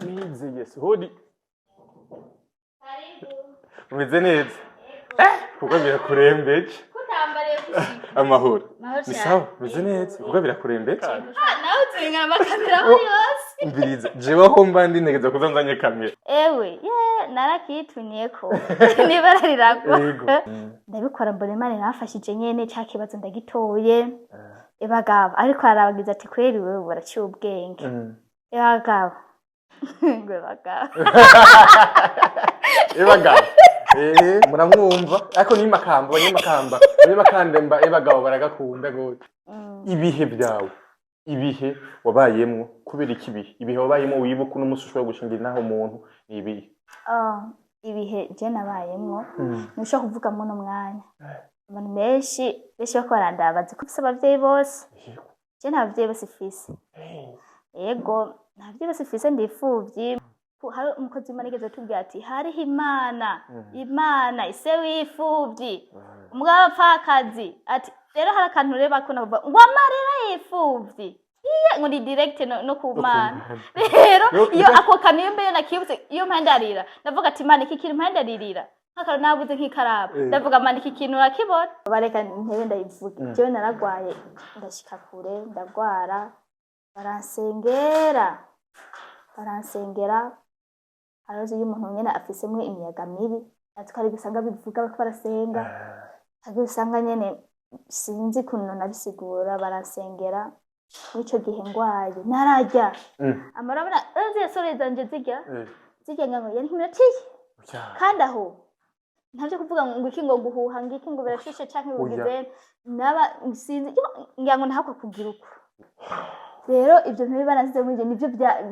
Bimeze yes, hodi. Umeze neza? Eh, kuko birakurembeje. Kutambariye gushika. Amahoro? Mahoro Ni cyane. sawa, umeze neza, kuko birakurembeje. Nawe utsengana amakamera aho yose. Umviriza, jewe aho mba ndi ntegeza kuza nzanye kamera. Ewe ye, narakitunyeko nibara riragwa. Yego. Ndabikora, mbona Imana iramfashije nyene, ca kibazo ndagitoye. Ebagabo, ariko arabagize ati: "Kweri wewe uraciye ubwenge." Ebagabo, ngo ebagabo. Ebagabo, eh, muramwumva, ariko ni Makamba, abanyamakamba, abanyamakandemba, ebagabo baragakunda gose. Ibihe byawe, ibihe wabayemwo, kubera iki ibihe wabayemwo wibuka uno munsi ushobora gushingira inaho umuntu, ni ibihe? Ah, ibihe je nabayemwo ntushobora kuvuga muno mwanya. Abantu benshi benshi bako barandaba bazi ko mfise abavyeyi bose. Je nta bavyeyi bose mfise. Yego, nta bavyeyi bose mfise, ndi imfuvyi. Hari umukozi w'Imana yigeze atubwira ati hariho Imana, Imana ise w'imfuvyi, umugabo w'abapfakazi. Ati rero hari akantu rero bakunda kuvuga ngo amarira y'imfuvyi iye, ngo ni direct no ku Mana. Rero iyo ako kantu, iyo mbere nakibutse, iyo mpande arira, ndavuga ati: "Imana, iki kintu mpande aririra nk'akantu nabuze nk'ikaramu." Ndavuga: "Mana, iki kintu urakibona." Bareka ntebe ndayivuge. Jewe naragwaye, ndashika kure, ndagwara, baransengera, baransengera. Harazi iyo umuntu nyene afisemwo imiyaga mibi, natwe hari usanga bivuga bariko barasenga, hari usanga nyene, sinzi ukuntu nabisigura. Baransengera muri ico gihe ngwaye, nararya amarabona ziriya sore zanje zirya zirya ngo yari nk'iminota iyi. Kandi aho ntavyo kuvuga ngo iki, ngo guhuha, ngo iki, ngo birashushe canke Oya. bigize naba, sinzi, yo, ngira ngo ntahakwa kugira uko. Rero ivyo ntibari baransize muri ivyo, nivyo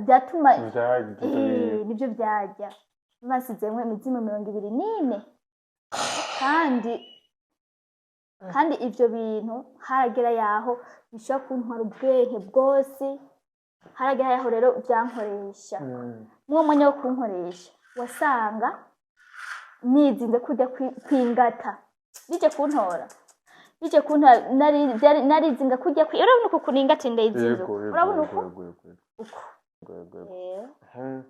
vyatuma. Vyagize. Eh, nivyo vyarya basizemwo imizimu 24. Kandi ivyo bintu haragera yaho bishobora kuntwara ubwenge bwose. Haragera yaho rero vyankoresha mwuwo mwanya wo kunkoresha, wasanga nizinze kurya kwingata, bije kuntora, bije kuntora. Narizinga kurya urabona uku kuntu ingata ndayizinze uku. Urabona uku uku. Yego. Eh.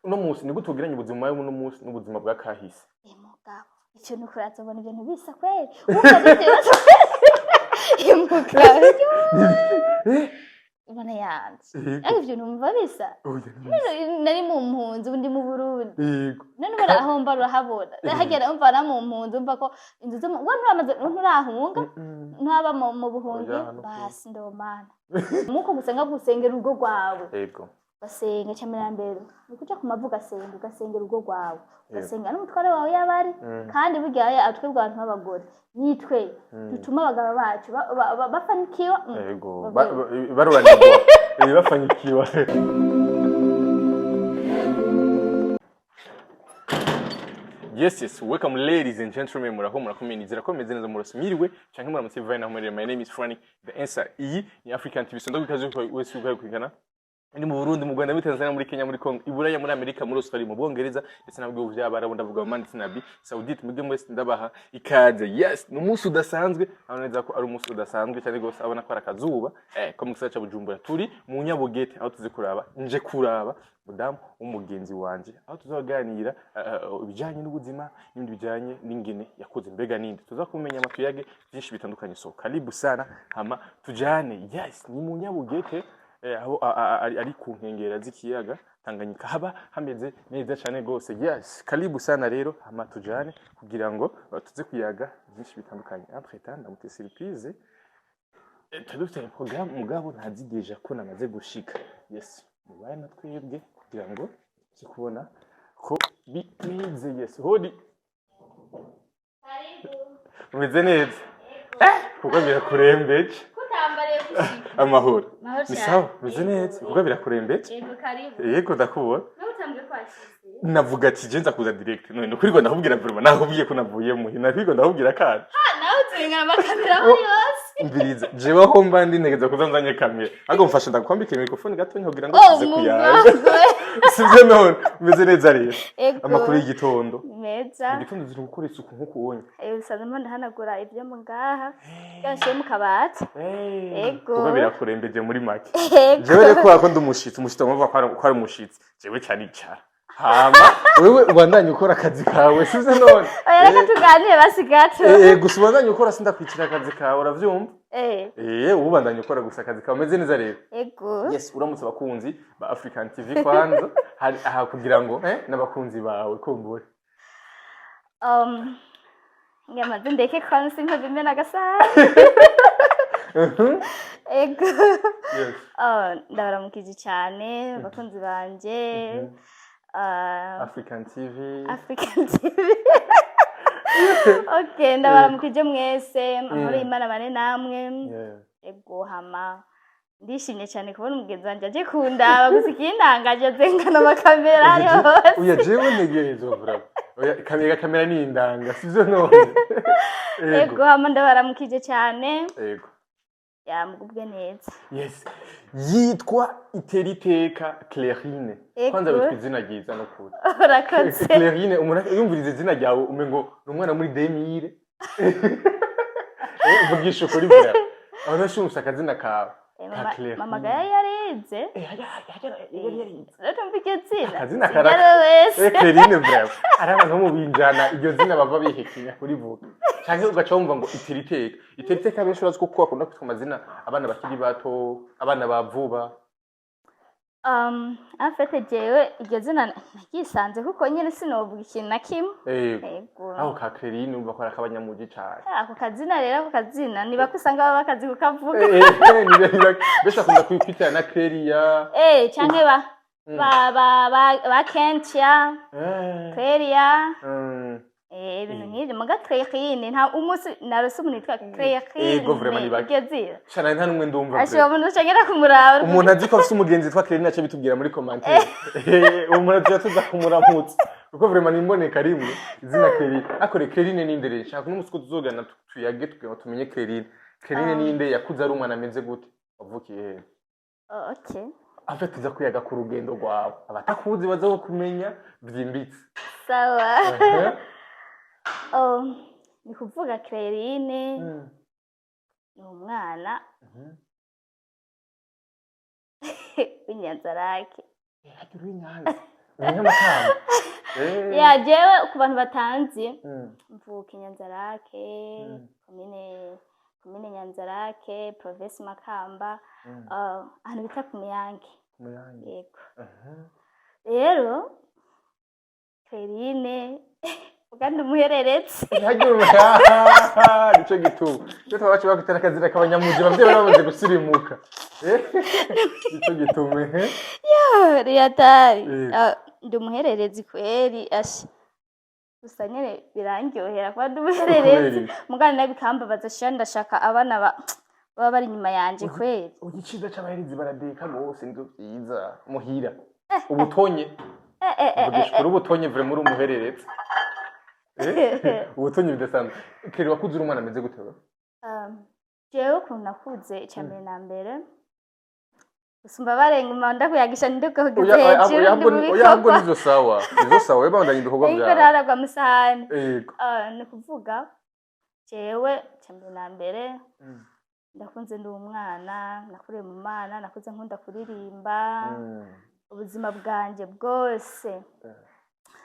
Uno munsi ni gute ugereranya ubuzima bwawe uno munsi n'ubuzima bwa kahise? Eh, mugabo ivyo ni ukurazobona ibintu bisa kweri, wumva bitewe. Mugabo, Imana yanje, ariko ivyo numva bisa. Oya. Nari mu mpunzi, ubu ndi mu Burundi. None ubona aho mba, urahabona hagera, umva na mu mpunzi, umva ko inzu zo wa nturamaze, nturahunga, ntaba mu buhungi. Oya, no. Basi ndomana muko gusenga, gusengera urugo rwawe. Ugasenga cyane mbere ni ukuja ku mavi, ugasenga, ugasengera urugo rwawe, ugasenga n'umutware wawe yaba ari. Kandi burya aya twebwe abantu b'abagore nitwe dutuma abagabo bacu bafanikiwa. Baruranirwa. Eh, bafanyikiwa. Yes, welcome ladies and gentlemen, muraho, murakomeye, nizera ko meze neza, murose, mwiriwe canke muramutse bivanye naho muherereye. My name is Frank The Answer. Iyi ni African TV. Sonda kwikaze wese ugaye kwigana. Ni mu Burundi, mu Rwanda, muri Tanzania, muri Kenya, muri Congo, i Buraya, muri Amerika, muri Australia, mu Bwongereza ndetse no mu bihugu by'Abarabu, ndavuga Oman ndetse na Arabie Saoudite, mwebwe mwese ndabaha ikaze. Yes, ni umunsi udasanzwe, abona neza ko ari umunsi udasanzwe cyane rwose, abona ko ari akazuba ko mu gisagara ca Bujumbura. Turi mu Nyabugete aho tuzi kuraba, nje kuraba mudamu w'umugenzi wanje, aho tuzaganira ibijanye n'ubuzima n'ibindi bijanye n'ingene yakoze, mbega ninde tuza kumenya amatuyage byinshi bitandukanye. So karibu sana, hama tujane. Yes, ni mu Nyabugete, aho ari ku nkengera z'ikiyaga Tanganyika, haba hameze neza cyane rwose. Yes, karibu sana rero, hama tujane kugira ngo tuze kuyaga byinshi bitandukanye. Entre temps ndamute surprise. Twari dufitanye programme, mugabo ntazi déjà ko namaze gushika. Yes, mubaye na twebwe kugira ngo tuze kubona ko bimeze. Yes, hodi. Umeze neza? Eh, kuko birakurembeje. Kutambariye gushika. Amahoro? Mahoro Ni cyane. sawa, umeze neza, kuko birakurembeje. Yego, karibu. Yego, ndakubona. Nawe utambwiye ko washize. Navuga ati je nza kuza direct none nukuri ngo ndakubwira, vraiment nakubwiye ko navuye muhi, nakuri ngo ndakubwira kandi. Nawe utsengana amakamera aho yose. Umviriza, jewe aho mba ndi ntegeza kuza nzanye kamera, ahubwo mfasha ndakwambika microphone gato kugira ngo Oh, tuze kuyaga. Mugangwe. Sivyo none? Umeze neza rero? Ego. Amakuru y'igitondo? Meza. Mu gitondo ziri gukora isuku nk'uko ubonye. Usanzwe mba ndahanagura ibyo mu ngaha byashyire mu kabati. Ego. Kuko birakurembeje muri make. Ego. Jewe rero kubera ko ndi umushitsi, umushitsi bamva ko ari umushitsi, jewe caricara, hama wewe ubandanye ukora akazi kawe, sivyo none? Oya, reka tuganire basi gato. Gusa ubandanye ukora, sindakwicira akazi kawe, uravyumva? Ubu ubandanye ukora gusa akazi kawe. Umeze neza rero? Ego. Yes, uramutse abakunzi ba African TV kwanza hari aha kugira ngo n'abakunzi bawe kumbure. Ngamaze ndeke kwanza sinkoze imena agasahani. Ego. Yes. Oh, ndabaramukije cyane abakunzi banje. African TV. African TV. Okay, ndabaramukije mwese, amahoro y'Imana bane namwe. Ego, hama ndishimye cyane kubona umugenzi wanje aje kundaba, gusa ikintangaje azengana amakamera ari hose. Oya, jewe ntegerezwa vraiment. Oya, kamera ni indanga, sivyo none? Ego, hama ndabaramukije cyane. Ego. Yamugubwe neza. Yes, yitwa Iteriteka Clairine. Ego. Kwanza witwa izina ryiza no kuri. Urakoze. Clairine, umuntu yumviriza izina ryawe umengo ni umwana muri 2000. Vugisha ukuri vraiment, abantu benshi bumvise akazina kawe ka Clairine. Mama Gaya yarize. Yarize. Rero tumva iryo zina. Akazina Si karaka. ryari wese. Clairine vraiment, ari abantu bo mu binjana iryo zina bava bihekenya kurivuga, canke ugaca wumva ngo Iteriteka. Iteriteka, benshi urazi ko bakunda kwitwa amazina abana bakiri bato, abana ba vuba. En fait, jewe iryo zina naryisanze kuko nyine sinovuga ikintu na kimwe. Ego. Aho ka Clairine urumva ko ari akabanyamuji cane. Ako kazina rero, ako kazina niba ko usanga baba bakazi kukavuga. Benshi bakunda kwitira na Cleria. Canke ba ba Kentia, Cleria. Ibintu nk'ivyo, muga Clairine nta umunsi narose umuntu yitwa Clairine. Ego, vraiment ni bake. Iryo zina. Shana, nta numwe ndumva. Ashobora umuntu ucengera kumuraba. Umuntu azi ko afise umugenzi witwa Clairine ace bitubwira muri commentaire. Uwo muntu azi tuza kumuramutsa kuko vraiment nimboneka rimwe izina Clairine. Akore Clairine ninde rero? Shaka n'umunsi ko tuzogana tuyage kugira ngo tumenye Clairine. Clairine ninde? Yakuze ari umwana ameze gute? Wavukiye hehe? Oh, okay. En fait, tuza kuyaga ku rugendo rwawe, abatakuzi baza kumenya byimbitse. Sawa. Oh, ni kuvuga Clairine ni umwana w'Inyanzarake. Hagira uw'Inyanza, umunyamakamba. Ya, jewe ku bantu batanzi, mvuka Inyanzarake, komine Nyanzarake, province Makamba, ahantu bita ku Muyange. Muyange. Yego. Rero Clairine uganda umuhereretse. Hagira nico gituma cyo twabaci bakutera akazina k'abanyamuji, abavyeyi bari bamaze gusirimuka. Nico gituma eh. Riyatari. Yego. Ndi umuhererezi kweri, asha gusa nyene birandyohera kuba ndi umuhererezi. Kubera iki? Mugana nawe bikambabaza sha, ndashaka abana baba bari inyuma yanje kweri. Icyiza c'abaherezi baradeka gose, nivyo vyiza muhira ubutonye. Vugisha ukuri, ubutonye vraiment uri umuhererezi. Ubutonye bidasanzwe. Keri, wakuze uri umwana ameze gute wewe? Jewe ukuntu nakuze, icya mbere na mbere gusumba barenga ndakuyagisha nduka kugeza hejuru Oya, ndi mu oya, ahubwo bikorwa. Nivyo sawa, nivyo sawa, wewe bandanya ibikorwa Ariko byawe. naragwa amasahani. Yego. Ah, ni ukuvuga jewe icya mbere na mbere ndakunze, ndi umwana nakuriye mu Mana, nakuze nkunda kuririmba. Ubuzima bwanje bwose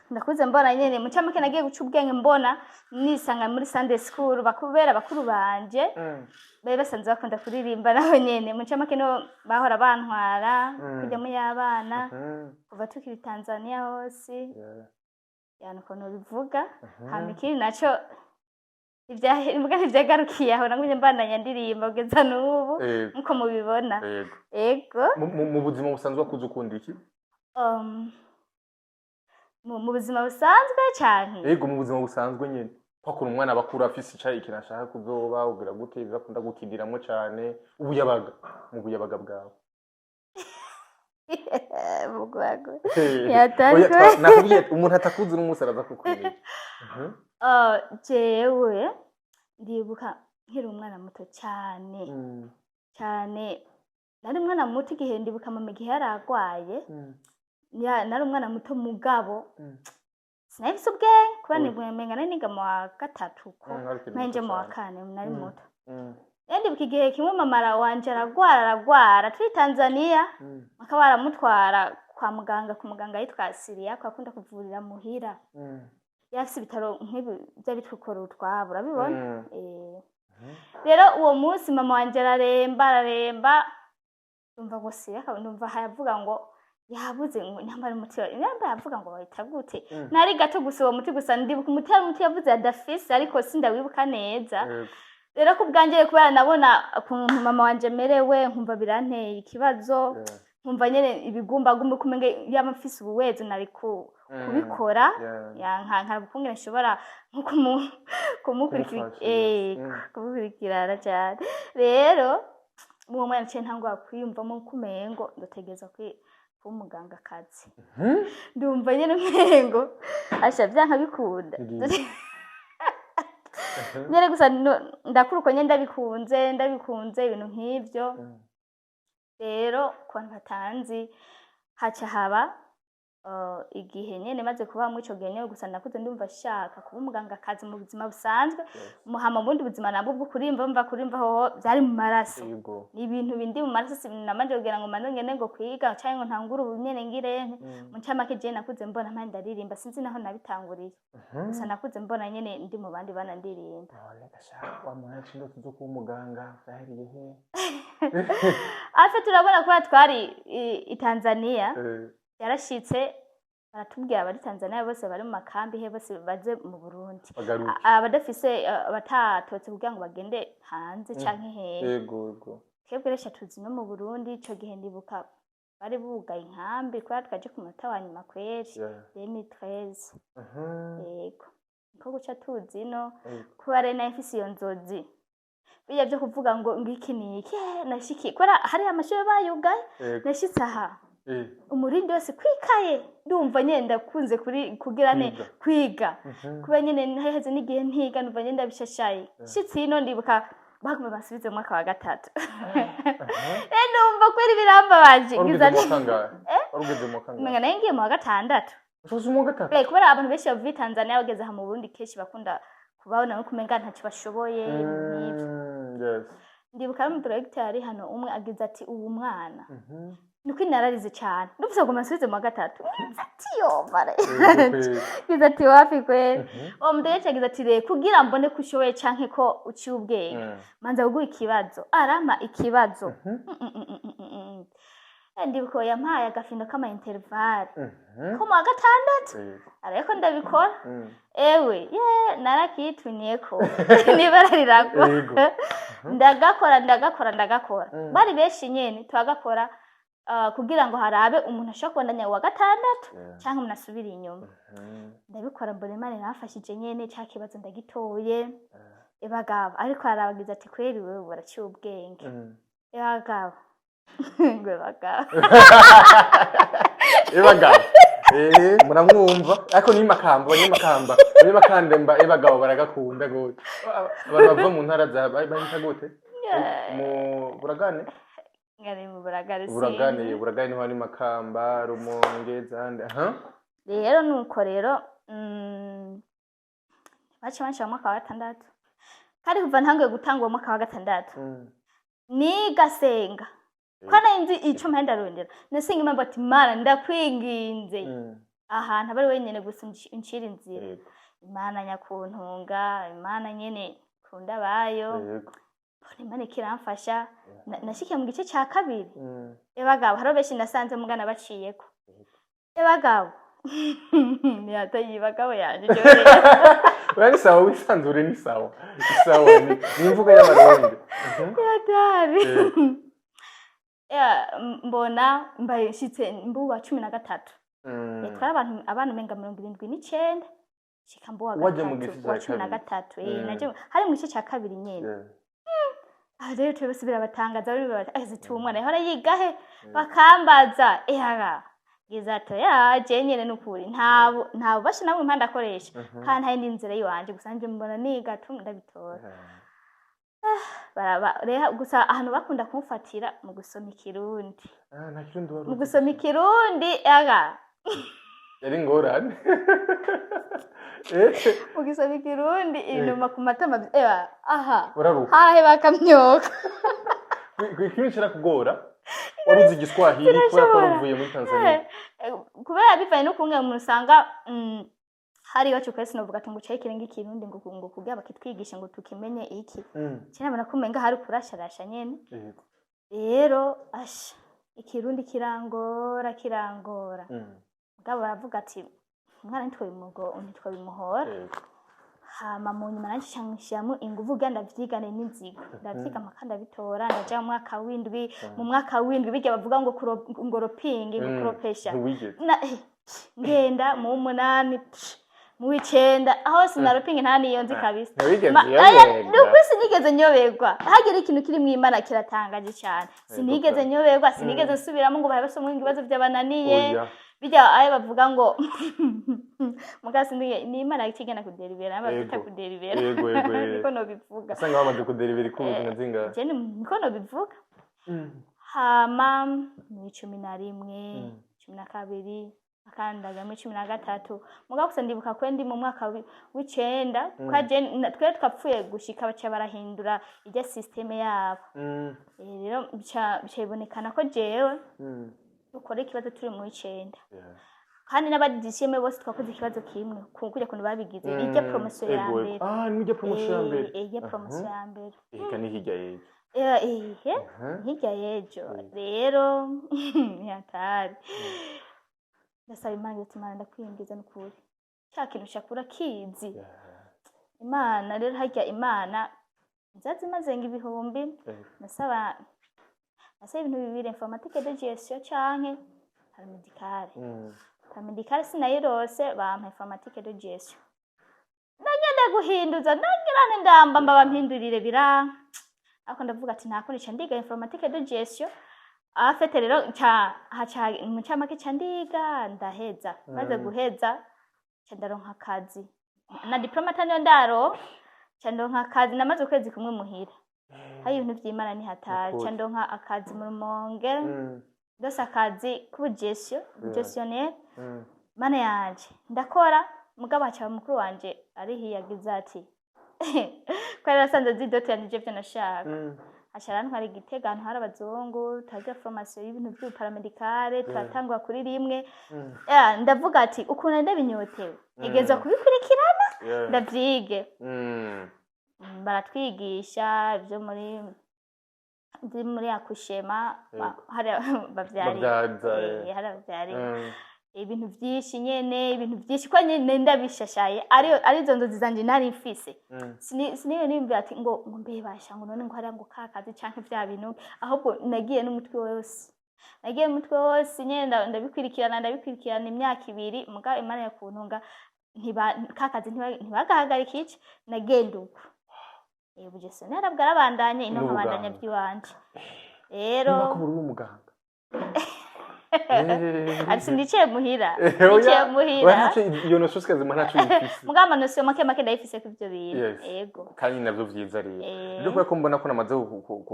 ndakuze mbona nyene mu camake nagiye guca ubwenge mbona nisanga muri Sunday school, bakubera bakuru banje bari basanzwe bakunda kuririmba nabo nyene. Mu camake no bahora bantwara kujyamo y'abana kuva tukiri Tanzania hose. Yani ukuntu bivuga. Hama ikindi naco mbwa ntivyagarukiye aho, nagumye mbandanya ndirimba kugeza n'ubu nkuko mubibona. Yego. Ego. Mu buzima busanzwe wakuze ukunda iki? Mu buzima busanzwe canke? Yego, mu buzima busanzwe nyene, kwakura umwana bakura afise icayi ikintu ashaka kuzoba, ugira gute, ivyo akunda gukiniramwo cane, ubuyabaga, mu buyabaga bwawe. Mugwagwe. Oya, Yatari. Nakubwiye ati, umuntu atakuzi n'umunsi araza kukumenya. Jewe ndibuka Nkiri umwana muto cyane cyane, nari umwana muto igihe ndibuka mama igihe yari arwaye. Nari umwana muto, mugabo sinari mfise ubwenge kubera nibwo nari niga mu wa gatatu ko Wari ukiri nanje muto mu wa cane. kane, nari muto. Rero ndibuka igihe kimwe mama wanje aragwara, aragwara turi Tanzania, bakaba baramutwara kwa muganga, ku muganga yitwa Siriya, ko akunda kuvurira muhira. Yafise ibitaro nk'ibi by'abitwikora utwabo, urabibona. Rero uwo munsi mama wanje araremba, araremba, ndumva ngo Siriya, ndumva hayavuga ngo yabuze, ngo nyambara umuti, nyamba yavuga ngo bahita gute. Nari gato gusa, uwo muti gusa ndibuka umuti, hari umuti yavuze adafise, ariko sindawibuka neza. Rero ku bwanjye, kubera nabona ukuntu mama wanje amerewe, nkumva biranteye ikibazo, nkumva nyene ibigumbagumba, kumenga yaba mfise ubuwezo nari kubikora. Ya, nka ukungene nshobora nko kumukurikira, Kumufasha, yes. kumukurikirana cyane. Rero uwo mwana naciye ntangura kwiyumvamo kumengo ndategereza kuba umugangakazi. Ndumva nyene umengo asha vyanka bikunda. Ngiye. Nyene gusa ndakura uko nyene, ndabikunze, ndabikunze ibintu nk'ivyo. Rero ku bantu batanzi, haca haba igihe nyene maze kuba muri ico gihe nyene gusa nakuze ndumva shaka kuba umugangakazi mu buzima busanzwe. Muhama mu bundi buzima nabwo bwo kurimva, mva kurimva hoho vyari mu maraso. Ni ibintu bindi mu maraso, si namanje kugira ngo manze ngende ngo kwiga canke ngo ntangure ubu nyene ngirente. Mu ncamake, jewe nakuze mbona mpande ndaririmba, sinzi naho nabitanguriye. Gusa nakuze mbona nyene ndi mu bandi bana ndirimba. None gasha wa muntu yaciye indoto zo kuba umuganga vyaheriye he? Afe turabona kuba twari i Tanzania, yarashitse baratubwira abari Tanzania bose bari mu makambi he bose baze mu Burundi. Bagaruke. Abadafise abatatotse kugira ngo bagende hanze canke hehe. Yego yego. Twebwe rero tuzi no mu Burundi ico gihe ndibuka bari bugaye inkambi kubera twaje ku munota wa nyuma kweri, 2013. Yego, niko guca tuzi no kuba rero nari mfise iyo nzozi bijya byo kuvuga ngo ngiki ni iki, nashikiye kubera hari amashuri bayugaye. Nashitse aha, umurindi wose kwikaye, ndumva nyene ndakunze kuri kugira ne Kwiga. Kwiga. Kuba nyene haheze n'igihe ntiga, numva nyene ndabishashaye. Shitse ino ndibuka baguma basubize mu mwaka wa gatatu. Numva kweri birambabaje. Wari Ngize ugeze mu wa ati- kangahe? Wari ugeze mu wa kangahe? Umenga nayo ngiye mu wa gatandatu. Ushoze mu wa gatatu? Kubera abantu benshi bavuye i Tanzania bageze aha mu Burundi, kenshi bakunda kubabona no kumenga ntacyo bashoboye, ibintu nk'ivyo. Ndibuka ari umudirecteur ari hano umwe agize ati: "Ubu mwana." Nuko nararize cyane, ndumvise ngo nsubize mu wa gatatu, ngize ati: "Yomara." Yego kweri. Ngize ati: "Wapi kweri." Uwo mudirecteur agize ati: "Reka kugira mbone ko ushoboye canke ko uciye ubwenge, manza kuguha ikibazo." Arampa ikibazo. Ndibuka yampaye agafindo k'ama intervalle ko mu wa gatandatu. Ariko ndabikora. Ewe ye, narakitunyeko nibara rirakwa. Ndagakora, ndagakora, ndagakora. Bari benshi nyene turagakora, kugira ngo harabe umuntu ashobora kubandanya uwa gatandatu canke umuntu asubira inyuma. Ndabikora, mbona Imana irafashije nyene, ca kibazo ndagitoye. Ebagabo, ariko arabagize ati: "Kweri wewe waraciye ubwenge." Ebagabo, ngo ebagabo. Ebagabo. Muramwumva ariko ni Makamba, abanyamakamba, abanyamakandemba, ebagabo baragakunda gose. Abantu bava mu ntara za bahita gute, mu Buragane? Ngari mu Buragane. Buragane. Sinzi. Buragane niho hari Makamba, Rumonge, zande aha. Rero nuko rero baciye banshira mu mwaka wa gatandatu, kandi kuva ntanguye gutanga uwo mwaka wa gatandatu, niga senga ko nari nzi ico mpenda ndarondera. Nasenga Imana ati: "Mana, ndakwinginze, ahantu aba ari wenyene gusa uncira inzira." Imana nyakuntunga, Imana nyene kunda abayo. Mbona Imana ikiramfasha. Nashikiye mu gice ca kabiri. Ebagabo, hariho benshi nasanze mugana baciyeko. Ebagabo, ntiyataye ibagabo yanje jewe rero. Oya, ni sawa, wisanzure, ni sawa, ni sawa, ni imvugo y'Abarundi. Yatari. Yego. Ya, mbona mbaye nshitse mbuwa 13. Twari abantu abana umenga 79, shika mbuwa Waje mu gatatu gice ca wa cumi na kabiri. gatatu. Naje hari mu gice ca kabiri nyene. Aho rero twe bose birabatangaza, bari bati: "Ese tu umwana yahora yiga he?" Bakambaza ehaga ngize ati: "Ya, je nyene nukuri nta bubasha namwe impande akoresha, kandi hari n'inzira yiwanje gusa nje mbona niga tu ndabitora." Baraba reha gusa ahantu bakunda kumfatira mu gusoma Ikirundi. Ah, nta Kirundi wari Mu uzi. gusoma Ikirundi aga. Yari ingorane. Mu gusoma Ikirundi, inuma ku matama, ewa aha. Uraruka. Hahe bakamyoka. Ikirundi kirakugora? Wari uzi Igiswahili kubera ko wari Sinashobora. uvuye muri Tanzania. Kubera bivanye n'ukuntu umuntu usanga hari iwacu kwese, sinovuga ati ngo ucaye ikirenga Ikirundi ngo kugira bakitwigishe ngo tukimenye iki. Kinabona ko umenga hari kurasharasha nyene. Rero asha, Ikirundi kirangora, kirangora. Mugabo baravuga ati umwana ntitwobimuhora. Hama mu nyuma nanje nca nshiramwo inguvu kugira ndavyigane n'inzigo, ndavyiga mpaka ndabitora, ndaja mu mwaka w'indwi. Mu mwaka w'indwi birya bavuga ngo ngo ropingi, ngo kuropesha. Ntiwigeze. Na ngenda mu w'umunani, psh, mu w'icenda, aho sinaropingi nta niyo nzi kabisa. Ntiwigeze Aya, uyoberwa. Nukuri sinigeze nyoberwa. Hagira ikintu kiri mu Imana kiratangaje cyane. Sinigeze nyoberwa, sinigeze nsubiramo ngo bahe basomwe ibibazo byabananiye. Oya. Bijya ayo bavuga ngo muga sindige ni Imana ikigena kuderibera babyita kuderibera. Yego, yego, yego. Niko nobivuga. Usanga bamaze kuderibera ikubuzima zingahe? Je niko nobivuga. Hama mu 11, 12, akandaga muri 13, mugabo gusa ndibuka ko ndi mu mwaka w'icenda, kwa je twe twapfuye gushika baca barahindura irya système yabo. Rero bica bibonekana ko jewe dukora ikibazo turi mu w'icenda, kandi n'abadishime bose twakoze ikibazo kimwe kurya kuntu babigize irya promotion ya mbere. Ah, ni irya promotion ya mbere. Irya promotion ya mbere. Eka, ni hirya y'ejo. Ihe hirya y'ejo. Rero ntiyatari ndasaba Imana ati: "Imana, ndakwingiza n'ukuri cya kintu shakura kizi." Imana rero, harya Imana nzazi imaze ngo ibihumbi. Nasaba ibintu bibiri: informatique de gestion canke paramédicale. Paramédicale sinayirose, bampa informatique de gestion. Nagenda guhinduza, nagira nti ndamba mba bampindurire biranka, ariko ndavuga ati nta kundi, ca ndiga informatique de gestion afete. Rero nca haca mu ncamake ca ndiga ndaheza. Maze guheza ca ndaronka akazi na diplôme ataniyo ndaro, ca ndonka akazi. Namaze ukwezi kumwe muhira. Hari ibintu vy'Imana ni hatari. Ukuri. Ca ndonka akazi mu Rumonge, ndose akazi k'ubugestion, gestionnaire. Mana yanje, ndakora, mugabo haca mukuru wanje ari hiyagize ati ko yari asanze azi dot yanje ivyo nashaka, aca arantwara i Gitega ahantu hari abazungu, turagira formation y'ibintu vy'ubuparamédicale, turatangura kuri rimwe. Ya, ndavuga ati ukuntu ndabinyotewe ntegerezwa kubikurikirana, ndavyige. Baratwigisha ivyo muri akushema hari bavyarira. Bavyaza. Hari bavyarira ibintu vyinshi nyene, ibintu vyinshi ko nyene ndabishashaye arizo nzozi zanje nari mfise. Siniwe nimvira ati ngo mbe basha ngo none ngo hariya ngo kakazi canke vya bintu, ahubwo nagiye n'umutwe wose, nagiye n'umutwe wose nyene, ndabikurikirana imyaka 2. Mugabo Imana yakuntunga, ntiba kakazi ntibagahagarika iki, nagenda uko. Ubugestionnaire bwarabandanye ino, nkabandanya N'ubuganga. by'iwanje rero. Niba ko uri umuganga. Ati sindicaye muhira, Oya, nicaye muhira. Oya, iyo notion sikazima ntaco yifise. Mugabo amanotion make make ndayifise ko ivyo bintu. Yego. Kandi navyo vyiza rero. Rero kubera ko mbona ko namaze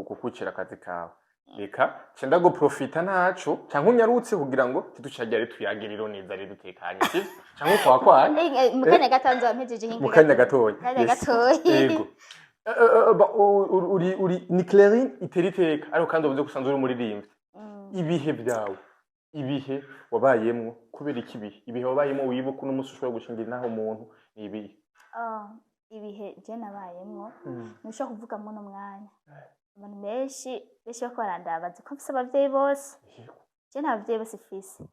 kukucira akazi kawe, reka nce ndaguprofita ntaco canke unyarutse kugira ngo tiducagere tuyagiriro neza rero dutekanye, sivyo? Canke ukwakwanya. Mu kanya gato nzoba mpejeje. Mu kanya gatoya. Kanya gatoya. Yego. Ba, uri ni Clairine itera iteka, ariko kandi uvuze ko usanzwe uri umuririmbyi. Ibihe byawe, ibihe wabayemwo, kubera iki ibihe wabayemwo wibuka uno munsi ushobora gushingira inaho umuntu, ni ibihe? Ah, ibihe je nabayemwo ntushobora kuvuga muno mwanya. Abantu benshi benshi bariko barandaba bazi ko mfise abavyeyi bose. Je nta bavyeyi bose mfise.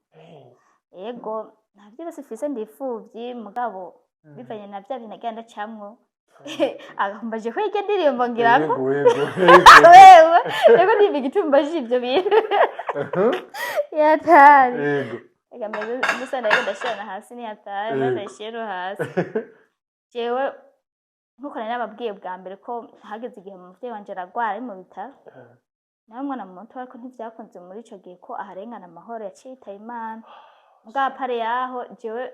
Yego, nta bavyeyi bose mfise, ndi imfuvyi. Mugabo bivanye na vya bintu nagenda ndacamwo, agambaje ko iryo ndirimbo ngira ko Yego, yego, yego. Wewe rego ndimba igituma mbajije ivyo bintu yatari. Reka meze musa ndariko ndashirana hasi, ni hatari. Ndashira hasi. Jewe nkuko nari nababwiye bwa mbere ko hageze igihe umuvyeyi wanje aragwara ari mu bitaro, nawe umwana muto, ariko ntivyakunze muri ico gihe ko aharengana amahoro, yaciye yitaba Imana. Mugabo pare yaho jewe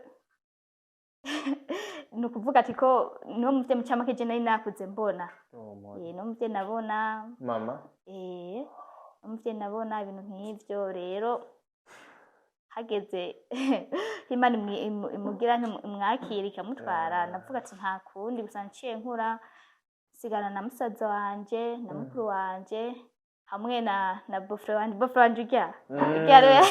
Ni ukuvuga ati ko niwo muvyeyi mucamake je nari nakuze mbona. Oh, my. Niwo muvyeyi nabona. Mama. Niwo muvyeyi nabona, ibintu nk'ivyo. Rero hageze Imana imugira imwakira ikamutwara, navuga ati nta kundi. Gusa nciye nkura nsigana na musaza wanje na mukuru wanje hamwe na beau-frère wanje. Beau-frère wanje urya urya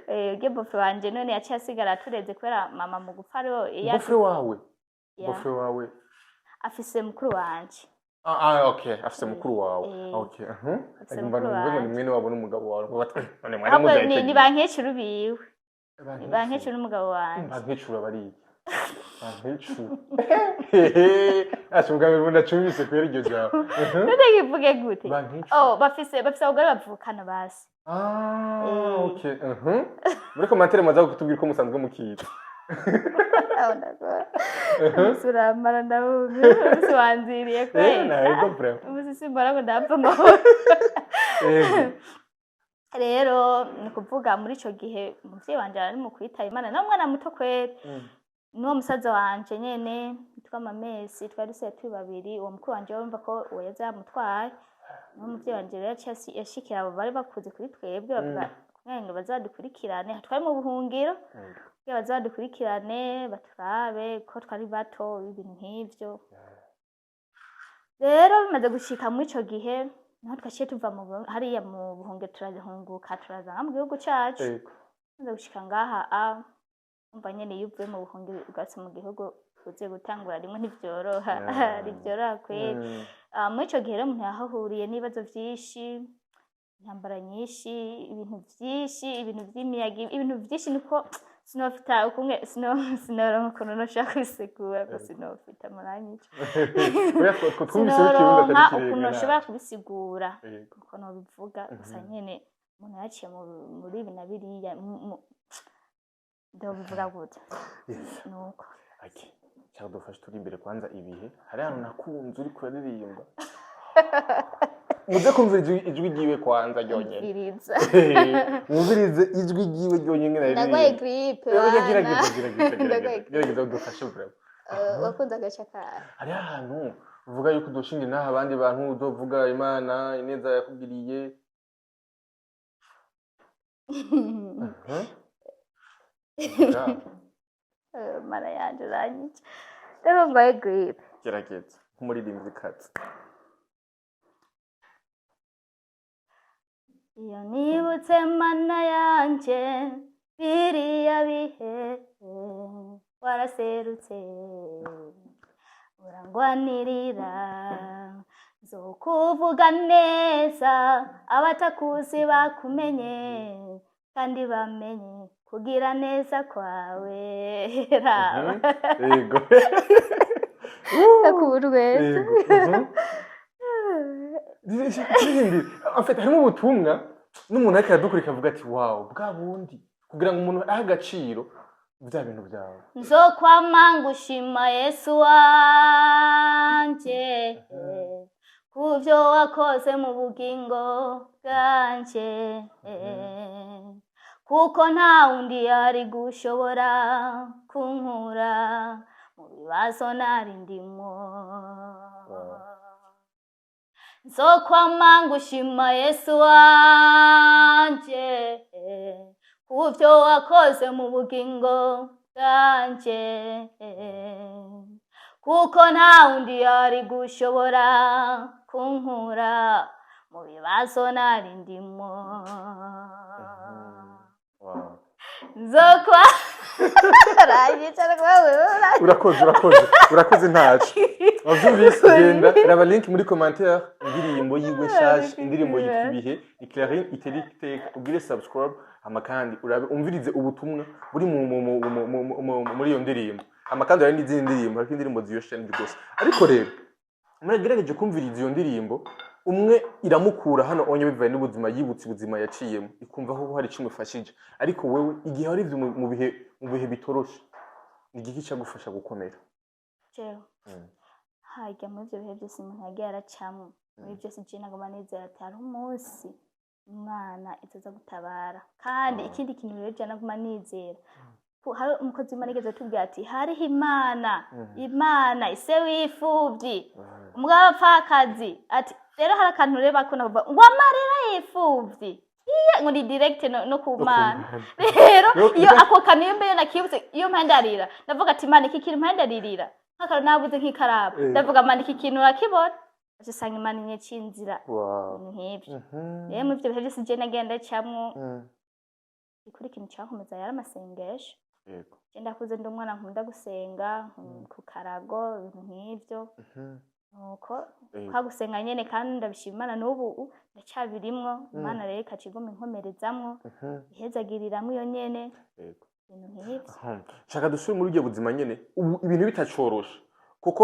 urya beau-frère wanje none yaciye asigara atureze kubera mama mu gupfa ariho Beau-frère wawe? Ya. Beau-frère wawe? Afise mukuru wanje. Ah, ah, okay, afise mukuru wawe. Okay. Afise Ngumva mukuru numve ngo ni wanje. mwene wabo n'umugabo wawe. Ngo bati none mwari Ahubwo muzaye ni icyo ni gihe. ba nkecuru biwe, ni ba nkecuru n'umugabo wanje. Ba nkecuru abari iki? Ba nkecuru. Asha, ubwa mbere ndacumvise kwera iryo jambo. None nkivuge gute? Ba nkecuru. Oh, bafise abagore bavukana basi. Ah, okay. Muri commentaire muza kutubwira uko musanzwe mukita. Umunsi uramara ndawumva, umunsi wanziriye kweri. Ego vraiment. Umunsi simbona ngo ndapfa amahoro. Rero ni ukuvuga muri ico gihe umuvyeyi wanje ari mu kwitaba Imana na mwana muto kweri, n'uwo musaza wanje nyene yitwa Mamesi, twari dusigaye turi babiri. Uwo mukuru wanje wumva ko uwo yaza yamutwaye. N'uwo muvyeyi wanje rero yaciye yashikira abo bari bakuze kuri twebwe, bavuga kugira ngo bazadukurikirane, twari mu buhungiro, kugira bazadukurikirane baturabe ko twari bato, ibintu nk'ivyo. Rero bimaze gushika muri ico gihe niho twaciye tuva hariya mu buhungiro, turahunguka, turaza mu gihugu cacu. Tumaze gushika ngaha, umva nyene, iyo uvuye mu buhungiro ugatse mu gihugu ugiye gutangura rimwe ntivyoroha. Ntivyoroha kweri. Muri ico gihe rero umuntu yahahuriye n'ibibazo vyinshi, intambara nyinshi, ibintu vyinshi, ibintu vy'imiyaga, ibintu vyinshi. Niko sinofita ukumwe sinoronka ukuntu noshobora kubisigura ko sinofita muranyica. Oya, twumvise ko ikirundi Sinoronka atari ukuntu ikirenga. noshobora kubisigura, uko nobivuga. Gusa nyene umuntu yaciye muri ibi na biriya, ndobivuga gute? Nuko. Okay. Cyangwa dufashe turi imbere kwanza ibihe. Hari ahantu nakunze uri kuraririmba. Muze kumvira ijwi ryiwe kwanza ryonyene. Umviriza. Mwumvirize ijwi ryiwe ryonyene Ndagwaye naririmba. grippe. Oya, Wana. gerageza, gerageza, Ndagwaye gerageza. Gerageza udufashe vraiment. Wakunze agace kawe. Hariho ahantu uvuga yuko udushinga inaha abandi bantu, uzovuga Imana ineza yakugiriye. Vuga. Mara yanje uranyica, rero ngwaye grippe. Gerageza nk'umuririmvyikazi. Iyo nibutse Mana yanje biriya bihe, waraserutse urangwanirira, nzokuvuga neza abatakuzi bakumenye kandi bamenye kugira neza kwawe. Raba. Yego. Ndakuburweza. Yego. Turirimbire. En fait, harimo ubutumwa n'umuntu ariko aradukurika avuga ati wow, bwa bundi kugira ngo umuntu ahe agaciro bya bintu byawe. Nzokwama ngushima Yesu wanje kuvyo wakoze mu bugingo bwanje, kuko nta wundi yari gushobora kunkura mu bibazo nari ndimo. Nzokwama ngushima Yesu wanje kuvyo wakoze mu bugingo bwanje, kuko nta wundi yari gushobora kunkura mu bibazo nari ndimo. Nzokwa ranyicara kwawe. Urakoze, urakoze, urakoze. Ntaco wavyumvise, genda raba link muri commentaire, indirimbo yiwe nshasha, indirimbo yitwa Ibihe, ni Clarine Itera Iteka. Ugire subscribe, hama kandi urabe umvirize ubutumwa buri muri iyo ndirimbo, hama kandi hari n'izindi ndirimbo, hariko indirimbo ziryoshe cyane rwose. Ariko rero muragerageje kumviriza iyo ndirimbo, umwe iramukura hano onye bivaye n'ubuzima yibutse, ubuzima yaciyemo, ikumva ko hari icyo imufashije. Ariko wewe igihe warivye mu bihe bitoroshe, ni igiki cyagufasha gukomera? Jewe harya muri ibyo bihe byose umuntu yagiye aracamwo, muri byose je naguma nizera ati hariho umunsi Imana izoza gutabara. Kandi ikindi kintu rero je naguma nizera Hari umukozi w'Imana yigeze atubwira ati hariho Imana, Imana ise w'imfuvyi, umugabo w'abapfakazi. Ati rero hari akantu rero bakunda kuvuga ngo amarira y'imfuvyi iye, ngo ni direct no ku Mana. Rero iyo ako kantu, iyo mbere nakibutse, iyo mpande arira, ndavuga ati: "Imana, iki kintu mpande aririra nk'akantu nabuze nk'ikaramu." Ndavuga: "Mana, iki kintu urakibona?" Aca usanga Imana inyeca inzira. Ibintu nk'ivyo. Rero muri ivyo bihe vyose je nagenda camwo, ikuri ikintu cankomeza yari amasengesho. Je ndakuze ndi umwana nkunda gusenga, ku karago, ibintu nk'ivyo. Nuko kwa gusenga nyene, kandi ndabishima Imana, n'ubu ndacyabirimwo. Imana rero ikaca iguma inkomerezamwo, ihezagiriramwo iyo nyene. Ibintu nk'ivyo. Shaka dusubire muri ubwo buzima nyene, ubu ibintu bitacoroshe, kuko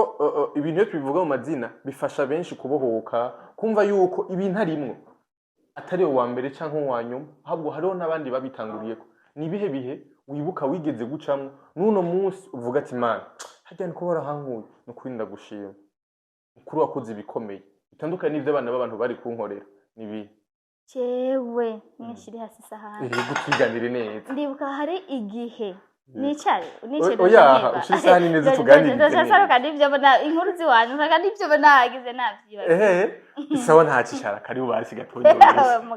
ibintu iyo tubivuga mu mazina bifasha benshi kubohoka, kumva yuko ibintu arimwo atari uwa mbere canke uwa nyuma, ahubwo hariho n'abandi babitanguriyeko. Ni ibihe bihe wibuka wigeze gucamwo n'uno munsi uvuga ati: "Imana, harya niko warahankuye, ni ukuri ndagushima, ukuri wakoze ibikomeye bitandukanye n'ivyo abana b'abantu bari kunkorera"? Ni ibihe? Jewe mwishiri hasi isahani. Yego, twiganire neza. Ndibuka hari igihe nicare nicare. Oya, ushire isahani neza, tuganirize neza. Ndasaruka n'ivyo mbona inkuru ziwanje, nsanga n'ivyo mbona nagize navyibagiwe. Ehe, sawa, ntacicara, karibu basi gatonya.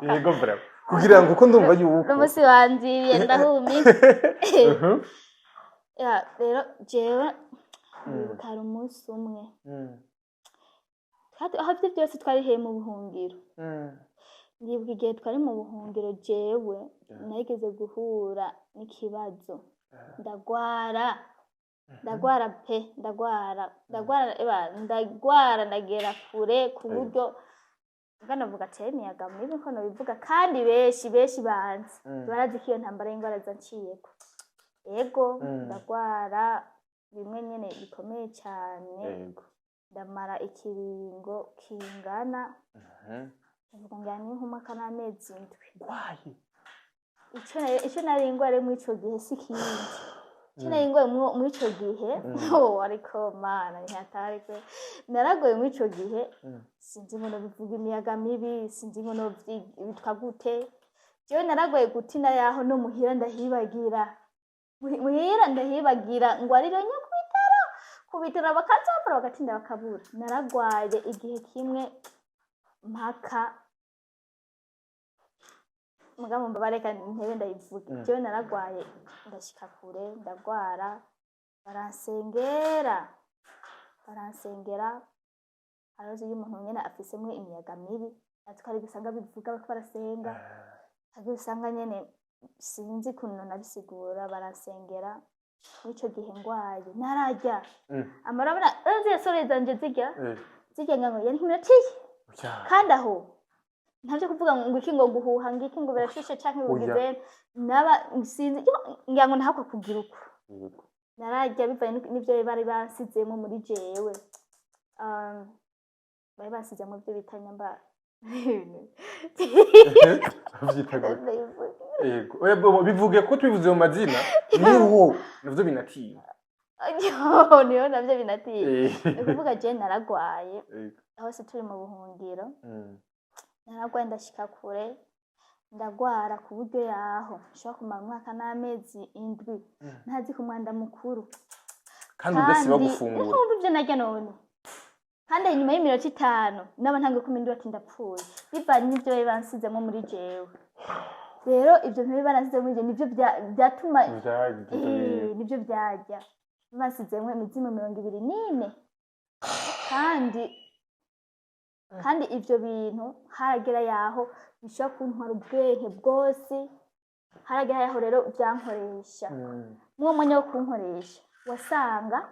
Yego, bravo, kugira ngo uko ndumva yuko N'umusi wanziriye ndahumye. Ya, rero jewe ndibuka hari umunsi umwe, aho ivyo byose twariheye mu buhungiro. Ndibuka igihe twari mu buhungiro, jewe narigeze guhura n'ikibazo, ndagwara, ndagwara pe, ndagwara, ndagwara, eba ndagwara, ndagera kure ku buryo bwanavuga ati imiyaga mibi ko nobivuga, kandi benshi benshi banzi barazi ko iyo ntambara y'ingwara zanciyeko. Ego, ndagwara bimwe nyene bikomeye cane. Ndamara ikiringo kingana, ndavuga ngira ni nk'umwaka n'amezi 7. Wayi. Ico nari ngware muri ico gihe si kindi, ico nari ngwaye muri ico gihe, oh, ariko Mana, ntihatari kwe, naragoye muri ico gihe. Sinzi ngo nobivuga imiyaga mibi, sinzi ngo bitwa gute. Jewe naragoye gutina yaho no muhira ndahibagira. Muhira ndahibagira ngo ariro nye ku bitaro, ku bitaro bakazopfura, bagatinda bakabura. Naragwaye igihe kimwe mpaka mugabo mbabareka ntebe ndayivuge. Jewe naragwaye ndashika kure, ndagwara, baransengera, baransengera. Hariho iyo umuntu nyene afisemwo imiyaga mibi, natwe hari gusanga bivuga bariko barasenga, hari usanga nyene sinzi ukuntu nabisigura. Baransengera muri ico gihe ngwaye, nararya amarabona ziriya sore zanje zirya zirya ngango yari nk'iminota iyi. Kandi aho ntavyo kuvuga ngo iki, ngo guhuha, ngo iki, ngo birashushe canke bugize naba, sinzi yo, ngira ngo ntahakwa kugira uko. Nararya bivanye n'ivyo bari bansizemwo muri jewe. Bari bansizemwo ivyo bita nyamba. Bavyita gute? Yego. Oya, bo bivuge ko tubivuze mu mazina niho navyo binatinya. Yo, niho navyo binatinya. Ni ukuvuga je naragwaye hose turi mu buhungiro. Naragwaye ndashika kure, ndagwara ku buryo yaho nshobora kumara umwaka n'amezi 7 ntazi ku mwanda mukuru. Kandi udasiba gufungura. Nkumva ivyo narya none, kandi inyuma y'iminota 5 naba ntangiye kumenya ati ndapfuye, bivanye n'ivyo bari bansizemwo muri jewe. Rero ivyo ntibari baransizemwo muri jewe nivyo vyatuma Vyagize. Nivyo vyarya basizemwo imizimu 24. Kandi ivyo bintu haragera yaho bishobora kuntwara ubwenge bwose, haragera yaho rero vyankoresha. Mwuwo mwanya wo kunkoresha wasanga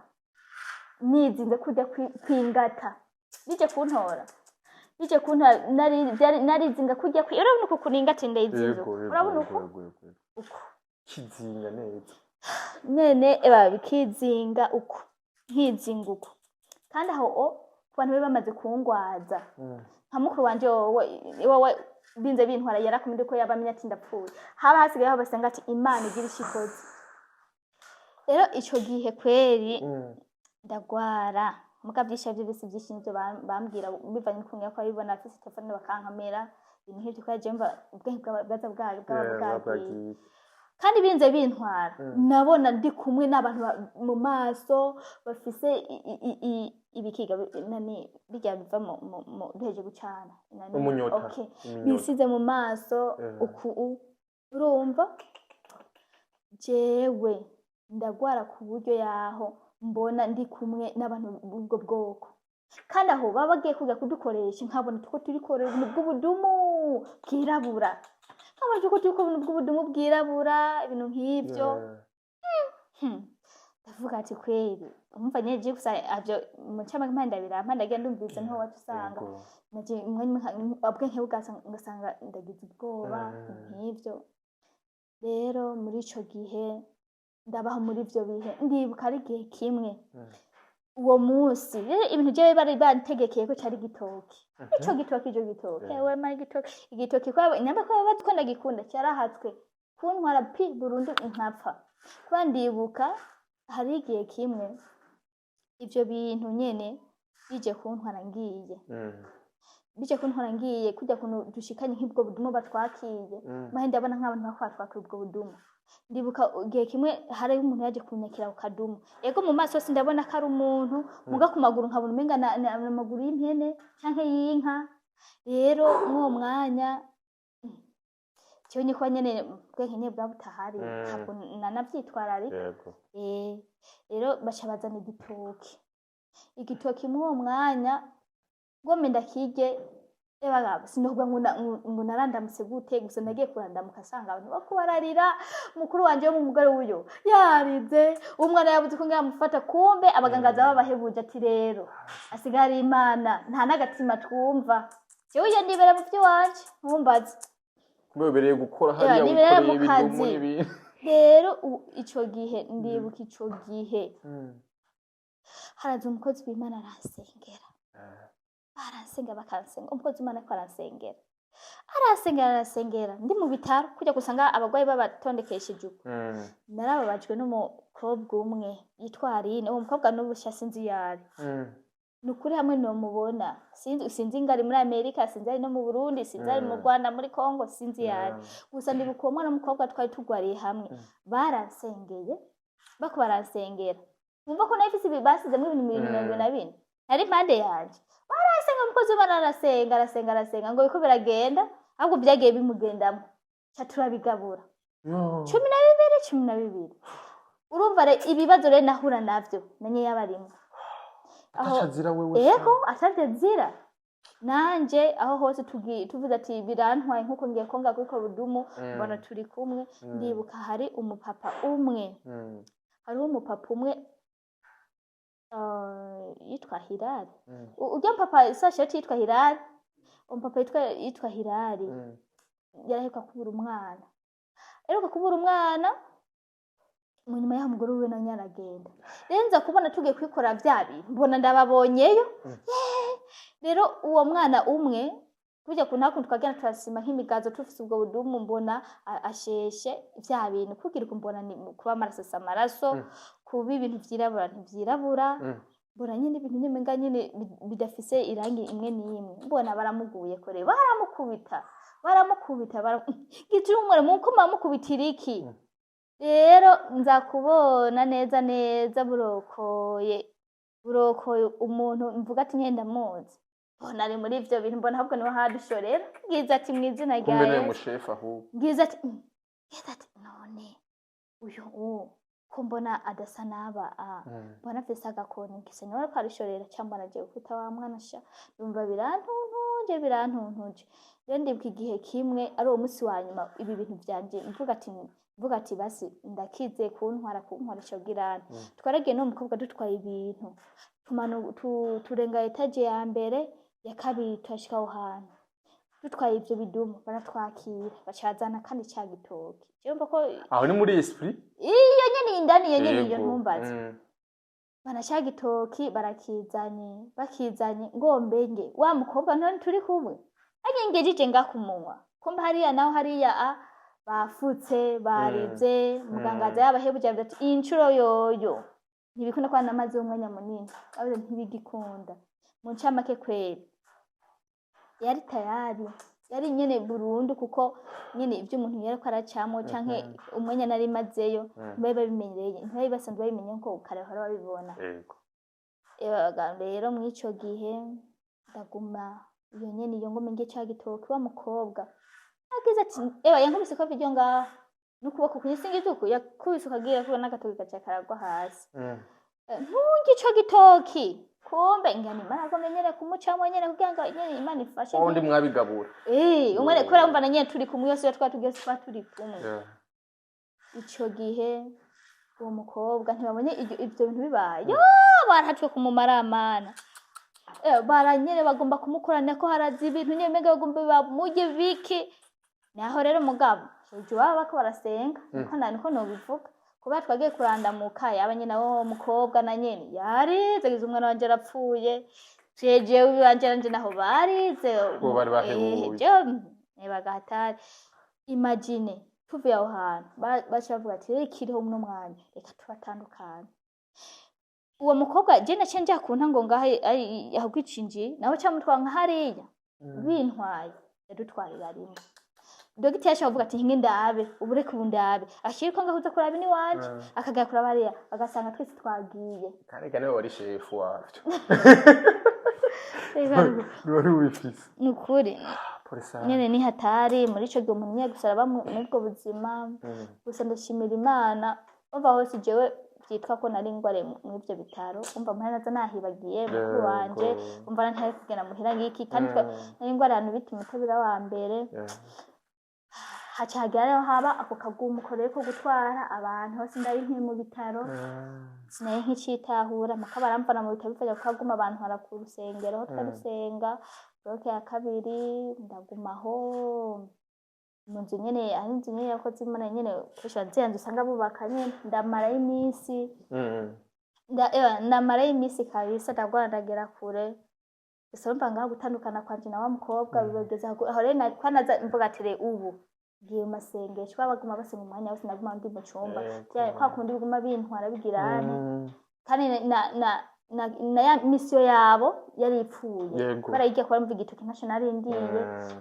nizinze kurya kwingata, bije kuntora, bije kuntora, narizinga kurya urabona uku kuntu ingata ndayizinze Yego, uku. yego, Urabona yego, uku yego, yego. Uku. Kizinga neza. Nene eba bikizinga uku, nkizinga uku. Kandi aho o ku bantu bari bamaze kungwaza, nka mukuru wanje, wowe binze bintwara, yarakumye ko yaba amenya ati ndapfuye, haba hasigaye aho basenga ati Imana igira icyo ikoze. Rero ico gihe kweri ndagwara, muga vyinshi ivyo vyose vyinshi nivyo bambwira bivanye n'ukuntu yariko abibona, afise telefone bakankamera, ibintu nk'ivyo, kubera jewe mva ubwenge bwaza bwaba Yeah, bwagiye. bwagiye. Kandi birinze bintwara, nabona ndi kumwe n'abantu mu maso bafise ibikiga nani bijya biva mu duheje gucana nani, Umunyota. Okay. Iminyota. Bisize mu maso. Uku urumva jewe ndagwara ku buryo yaho mbona ndi kumwe n'abantu b'ubwo bwoko, kandi aho baba bagiye kuja kudukoresha, nkabona tuko turikorera ubuntu bw'ubudumu bwirabura, nkabona tuko turiko ubuntu bw'ubudumu bwirabura, ibintu nk'ivyo. Ndavuga ati kweri umva nyene je gusa avyo mu ncamake mpande ndabiraba, ndagiye ndumviriza, niho waca usanga naje umwanya umwe ubwenge ngasanga ndagize ubwoba. Nk'ivyo rero muri ico gihe ndabaho muri ivyo bihe, ndibuka ari igihe kimwe, uwo munsi rero ibintu jewe bari bantegekeye ko cari igitoki, ico gitoki, ico gitoki. Ewe mara igitoki, igitoki kwa nyamba ko bazi ko ndagikunda, cyarahatswe kuntwara pi burundu nkapfa. Kuba ndibuka hari igihe kimwe ivyo bintu nyene bije kuntwara ngiye, bije kuntwara ngiye kujya kuntu dushikanye nk'ubwo budumu batwakiye. Mahe ndabona nk'abantu bako batwakira ubwo budumu. Ndibuka igihe kimwe hari umuntu yaje kunyakira ku kadumu, ego mu maso sindabona ko ari umuntu, muga ku maguru nkabona umenga amaguru y'impene canke y'inka. Rero mw'uwo mwanya jewe niko nyene ubwenge nyene bwa butahari, ntabwo nanavyitwararika. Rero baca bazana igitoki, igitoki mw'uwo mwanya ngome ndakirye. Ebagabo sinokuvuga ngo ngo narandamutse gute, gusa nagiye kurandamuka asanga abantu bako bararira. Mukuru wanje wo mu mugore wuyo yarize, umwana yabuze ko ngamufata, kumbe abaganga babahebuje ati rero asigaye ari Imana, nta n'agatima twumva. Jewe iyo ndibera mu vy'iwanje ntumbaze. Kumbe ubereye gukora hariya, nibera wikoreye mu ibidumu kazi. n'ibintu. Rero ico gihe ndibuka ico gihe haraza umukozi w'Imana aransengera, aransenga, bakansenga. Umukozi w'Imana ariko aransengera, aransengera, aransengera ndi mu bitaro kujya gusanga abagwayi babatondekesheje uko. Narababajwe n'umukobwa umwe yitwa Aline. Uwo mukobwa n'ubu sha sinzi iyo ari. Ni ukuri hamwe nomubona, sinzi, sinzi ngo ari muri Amerika, sinzi ari no mu Burundi, sinzi ari mu Rwanda, muri Congo, sinzi iyo ari. Gusa ndibuka uwo mwana w'umukobwa twari tugwariye hamwe. Baransengeye, bako baransengera, wumva ko nari mfise basizemwo ibintu 74 nari impande yanje. Barasenga, umukozi w'Imana arasenga, arasenga, arasenga ngo biriko biragenda, ahubwo vyagiye bimugendamo, ca turabigabura. Yo. 12, 12. Urumva ibibazo rero nahura navyo nanye yabarimwo aho. Ataca azira wewe. Ego, atavyo azira nanje aho hose tuvuze ati birantwaye nkuko ngiye konga kuri budumu. Mbona turi kumwe. Ndibuka hari umupapa umwe, hariho umupapa umwe yitwa Hilali. Urya mupapa sasheti yitwa Hilali, umupapa yitwa Hilali. Yaraheruka kubura umwana, aheruka kubura umwana. Mu nyuma y'aho umugore wiwe nawe aragenda. Rero nza kubona tugiye kwikora vya bintu, mbona ndababonyeyo. Yeee! Rero uwo mwana umwe burya kuntu hakundi twagenda turasima nk'imigazo tufise ubwo budumu, mbona asheshe vya bintu kugira uko, mbona ni kuba amaraso asa amaraso, kuba ibintu vyirabura ntivyirabura. Mbona nyene ibintu nyene umenga nyene bidafise irangi imwe n'imwe. Mbona baramuguye kore, baramukubita, baramukubita, gicumure muko bamukubitira iki? Rero nza kubona neza neza burokoye, burokoye umuntu mvuga ati nyene ndamuzi, mbona ari muri ivyo bintu, mbona ahubwo niho hadushorera. Ngize ati mw'izina rya Kumbe niwe Yesu. Mushefu ahubwo. Ngize ati ngize ati none uyu ko mbona adasa n'aba a mbona afise agakoni, ngise niwe ariko arishorera cyangwa aragiye gukubita wa mwana sha. Numva birantuntuje, birantuntuje. Rero ndibuka igihe kimwe ari uwo munsi wa nyuma ibi bintu vyanje, mvuga ati basi ndakize kuntwara, kuntwara ico girana. Twaragiye n'uwo mukobwa dutwaye ibintu, turenga étage ya mbere, ya kabiri, turashika aho hantu dutwaye ivyo bidumu, baratwakira, bacazana kandi ca gitoki. Jewe mva ko Aho ni muri esprit. Iyo nyene indani, iyo nyene iyo. Ntumbaze. Bana ca gitoki barakizanye, bakizanye ngombenge wa mukobwa none turi kumwe anyengejeje nga ku munwa, kumbe hariya naho hariya a bafutse barize. Muganga aza yabahebuje, avuga ati iyi nshuro yoyo ntibikunda kwa namaze umwanya munini, avuze ntibigikunda. Mu ncamake kweri yari tayari Yari nyene burundu, kuko nyene ibyo umuntu yariko aracamwo canke umwanya nari mazeyo, ntibari babimenyereye, ntibari basanzwe babimenye ko kare bahora babibona. Ebaga rero mw'ico gihe ndaguma iyo nyene, iyo ngome nge ca gitoki, wa mukobwa agize ati: "Ewa, yankubise ko iryo ngaha n'ukuboko kumwe, singize uku yakubise ukagira ko n'agatoki gaca karagwa hasi." Nturye ico gitoki, kumbe ngani Imana agomye nyene kumucamwo nyene kugira ngo nyene Imana ifashe. Wundi mwabigabura. Eh, umwe kubera mva na nyene turi kumwe, yose iyo twari tugiye twari turi kumwe. Ico gihe uwo mukobwa ntibabonye ivyo bintu bibaye, yo barahatwe kumumaramana. Baranyene bagomba kumukorana ko haraza ibintu nyene umenga bagomba bamurye biki. Naho rero mugabo hejuru baba bako barasenga, niko na niko nobivuga, kuba twagiye kurandamuka yaba nyina w'uwo mukobwa na nyene yarize, agize umwana wanje arapfuye, jewe wanje nanje naho barize. Bo bari bahebuye. Jewe bagahatari. Imagine tuvuye aho hantu, baca bavuga ati: "Rero ikiriho muno mwanya, reka tubatandukane." Uwo mukobwa je naciye nja ku ntango ngaha aho kwicinjiye, nawe camutwara nka hariya, bintwaye yadutwarira rimwe. Dogiteri yaciye avuga ati: "Hinge ndabe ubu, reka ubu ndabe." Akiriko ngahuza kuraba iniwanje, akagera kuraba hariya, agasanga twese twagiye. Karega niwe wari shefu wavyo. Reka. Niwe wari ubifise. Ni ukuri. Pole sana. Nyene ni hatari muri ico gihe umuntu nyene gusa araba muri ubwo buzima. Gusa ndashimira Imana, umva hose jewe vyitwa ko nari ngware muri ivyo bitaro, umva muhira naza nahibagiye mukuru wanje. Umva ntari kugenda muhira ngiki kandi nari ngware ahantu bita Umutabira wa mbere. Haca hagera rero haba ako kagumuko rero ko gutwara abantu hose, ndari nkiri mu bitaro. Sinari nkicitahura mpaka baramvana mu bitaro, bifasha kukaguma abantu hara ku rusengero aho twari dusenga bloc ya kabiri. Ndagumaho mu nzu nyene, ari inzu nyene yakoze Imana nyene, kenshi ziriya nzu usanga bubaka nyene. Ndamarayo iminsi, ndamarayo iminsi kabisa, ndagwara ndagera kure. Gusa urumva ngaho gutandukana kwanje na wa mukobwa bibageza aho rero kwanaza mvuga ati: "Re ubu ngiye mu masengesho." Baguma basenga umwanya wose, naguma ndi mu cumba. Kwa kundi biguma bintwara bigirane. Kandi na ya misiyo yabo yari ipfuye. Barayigiye kuba mvuga igitoki ntaco nari ndiye.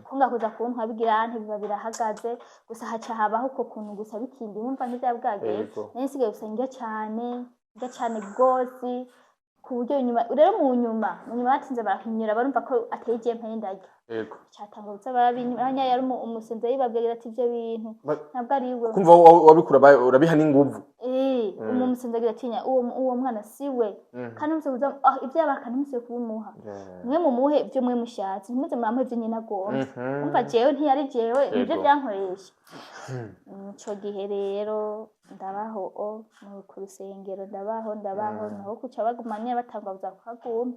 Ko ngakuza kuntwa bigirante biba birahagaze. Gusa haca habaho uko kuntu gusa bikindi numva ntivyaba bwageze. Nari nsigaye gusa ndya cane, ndya cane gose, ku buryo inyuma rero mu nyuma batinze barahinyura, barumva ko ateye igihe mpaye ndarya. Catanga kuza barabinyura yari umusenzi yibabwira ati: "Ivyo bintu ntabwo ari we." Kumva wabikura urabiha n'inguvu. Eh, umusenzi agira atinya uwo mwana si we. Kandi muze kuza ivyo yabaka ntimuze kubimuha. Mwe mumuhe ibyo mwe mushatse, ntimuze muramuhe ibyo nyina agomba. Umva jewe ntiyari jewe nivyo byankoresha. Ico gihe rero ndabaho ku rusengero, ndabaho ndabaho. Naho kuca baguma nyene batangwa kuza kuhaguma.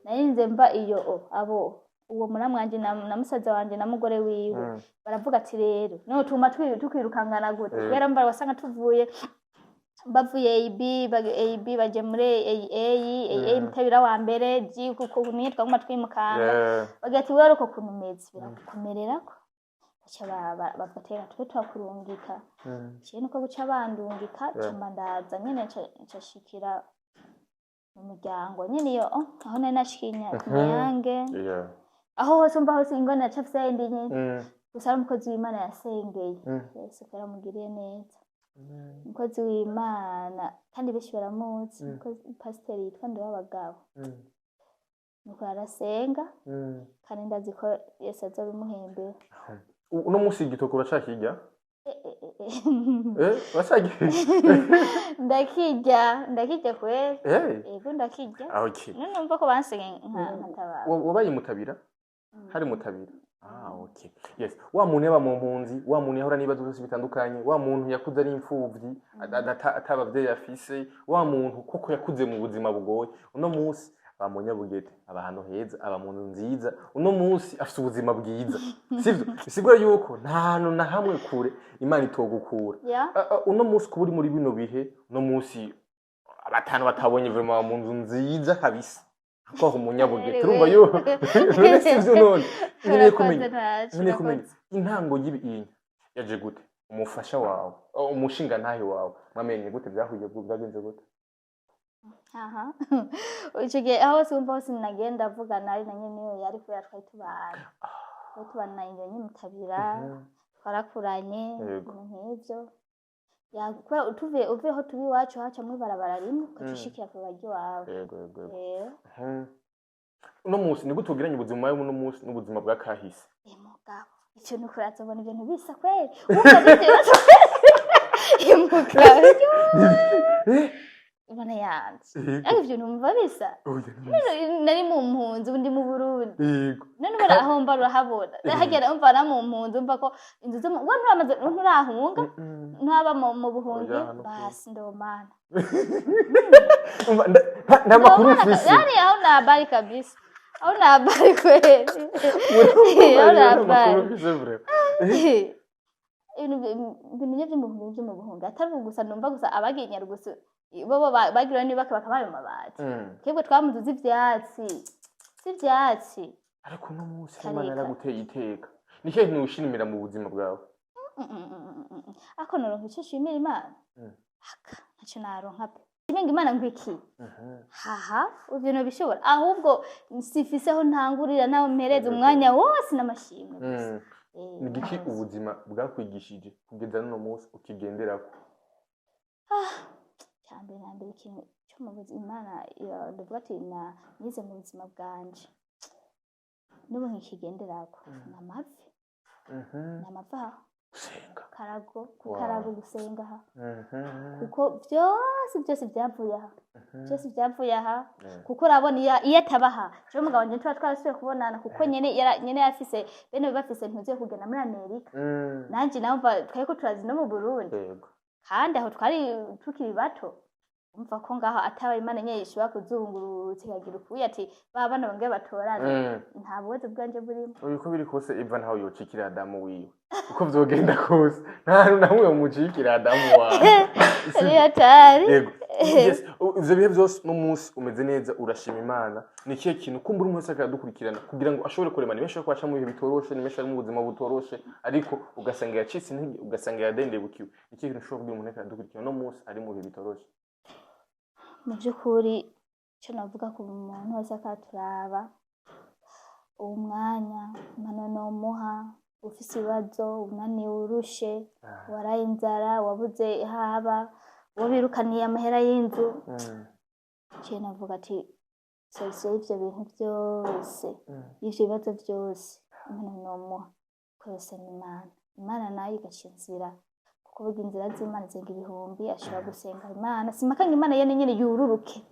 Narinze mva iyo abo uwo muramwanje na musaza wanje na mugore wiwe. Baravuga ati: "Rero none tuma tukwirukangana gute?" Kubera mva wasanga tuvuye, bavuye AB, AB baje muri AA, AA Mutabira wa mbere G, kuko niyo twaguma twimukanga. Bagira ati: "Wewe uko kuntu umeze birakumererako." Baca bavuga ati: "Reka twe turakurungika." Ciye nuko guca bandungika. Camba ndaza nyene, nca shikira mu muryango nyene iyo aho nari nashikiye ku Mayange. Aho hose umva hose ingorane nacafise yindi nyene. Gusa ari umukozi w'Imana yasengeye. Yesu ko yaramugiriye neza, umukozi w'Imana, kandi benshi baramuzi. Pasiteri yitwa Ndiwabagabo. Nuko arasenga. Kandi ndazi ko Yesu azobimuhembera. Uno munsi igitoki uracakirya? Eh, eh, eh, eh. Eh, uracakirya? Ndakirya, ndakirya kweri. Yego, ndakirya. Ah, okay. None numva ko bansenge nkatabara. Wabaye Mutabira? Hari Mutabira. Ah, okay. Yes. Wa muntu yaba mu mpunzi, wa muntu yahora n'ibibazo byose bitandukanye, wa muntu yakuze ari imfuvyi, ata abavyeyi afise, wa muntu koko yakuze mu buzima bugoye. Uno munsi aba mu Nyabugete, aba ahantu heza, aba mu nzu nziza. Uno munsi afise ubuzima bwiza. Sivyo? Bisigura yuko nta hantu na hamwe kure Imana itogukura. Uno munsi kuba uri muri bino bihe, uno munsi abatanu batabonye vraiment mu nzu nziza kabisa. Ko aho mu Nyabugete, urumva yo. None sivyo none? Nkeneye kumenya. Nkeneye kumenya intango y'ibi inya yaje gute? Umufasha wawe, umushinga ntahe wawe, mwamenye gute? Byahuye byagenze gute? Aha, ico gihe aho hose wumva hose nagenda mvuga nari na nyene niyo yari kubera twari tubana. Twari tubana iyo nyimutabira, twarakuranye. Yego. Ibintu nk'ivyo. Ya, kubera tuvuye, uvuye aho tuba iwacu hacamwo ibarabara rimwe, ugaca ushikira kw'ibarabara ry'iwawe. Yego yego yego. Eh. Uno munsi ni gute ugereranya ubuzima bwawe uno munsi n'ubuzima bwa kahise? Eh, mugabo ivyo ni ukuri, azobona ibintu bisa kweri, wumva n'ivyo bibazo. Eh, mugabo, Imana yanje, ariko ivyo numva bisa. Oya. Nari mu mpunzi, ubu ndi mu Burundi. None ubona aho mba urahabona, hagera umva na mu mpunzi, umva ko inzu zo mu we nturamaze, nturahunga, ntaba mu buhungi. Oya, no. Basi ndomana. Umva, nta makuru ufise. Yani aho na habari kabisa, aho na habari kweli, aho na Nta makuru habari. ufise vraiment. Ibintu byo mu buhungi atari ubu gusa, numva gusa abagiye Nyarugusu bo bagiriwe n'ibaka bakabaye mu mabati. Twebwe twamuze z'ivyatsi. Ariko uno munsi Kareka. Imana yaraguteye iteka, ni ikihe kintu wishimira mu buzima bwawe? Ako noronka ico nshimira Imana? Aka ntaco naronka pe. Nshimira Imana ngo iki? Haha, ivyo nobishobora, ahubwo sifise aho ntangurira naho mpereza, umwanya wose n'amashimwe gusa. Ni igiki ubuzima bwakwigishije kugeza n'uno munsi ukigenderako? Cyambere na mbere, ikintu cyo mu buzima Imana ndavuga ati na nize mu buzima bwanje n'ubu nkikigenderako ni amavi. Ni amavi aha. Gusenga. Karago ku karago, gusenga aha, kuko byose byose byavuye aha, byose byavuye aha. Kuko urabona iyo ataba aha, jewe umugabo wanje tuba twarasubiye kubonana, kuko nyene nyene yafise bene bafise ntuziye kugenda muri Amerika. Nanje nawe twari ko turazi no mu Burundi. Kandi aho twari tukiri bato, umva ko ngaho ataba Imana nyene ishobora kuzungurutsa ikagira ukuye ati ba bana bongere batorane. Nta bubazo bwanje burimo. Uko biri kose, Eva ntawe yocikira Adamu wiwe, uko vyogenda kose nta hantu na hamwe yomucikira Adamu wawe. Ari hatari. Yego, yes. Ivyo bihe vyose, no munsi umeze neza, urashima Imana. Ni ikihe kintu kumbura umuntu wese akadukurikirana kugira ngo ashobore kurema? Ni benshi bariko baca mu bihe bitoroshe, ni benshi bari mu buzima butoroshe, ariko ugasanga yacitse intege, ugasanga yadendebukiwe. Ni ikihe kintu ushobora kubwira umuntu ariko aradukurikirana no munsi ari mu bihe bitoroshe? Mu by'ukuri, icyo navuga ku muntu wese akaturaba uwo mwanya, impanuro nomuha, ufise ibibazo, unaniwe, urushe, waraye inzara, wabuze haba, uwo birukaniye amahera y'inzu, iciye navuga ati solution y'ivyo bintu byose, y'ivyo bibazo byose, impanuro nomuha ko yosenga Imana, Imana nayo igaca inzira, kuko burya inzira z'Imana zenga ibihumbi. Ashobora gusenga Imana, simpaka ngo Imana yene nyene yururuke,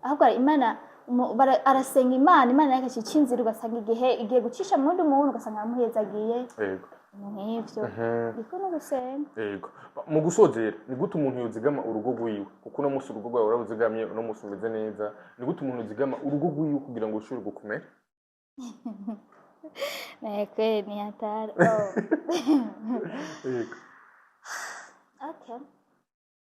ahubwo Imana arasenga Imana, Imana nayo igaca ica inzira, ugasanga igihe igiye gucisha mu wundi muntu, ugasanga aramuhezagiye. Ibintu nk'ivyo. Niko no gusenga. Yego. Mu gusozera, ni gute umuntu yozigama urugo rwiwe? Kuko uno munsi urugo rwawe wararuzigamye, uno munsi umeze neza. Ni gute umuntu yozigama urugo rwiwe kugira ngo rushobore gukomera? Naye kweli ni hatari, oh. Yego. Okay,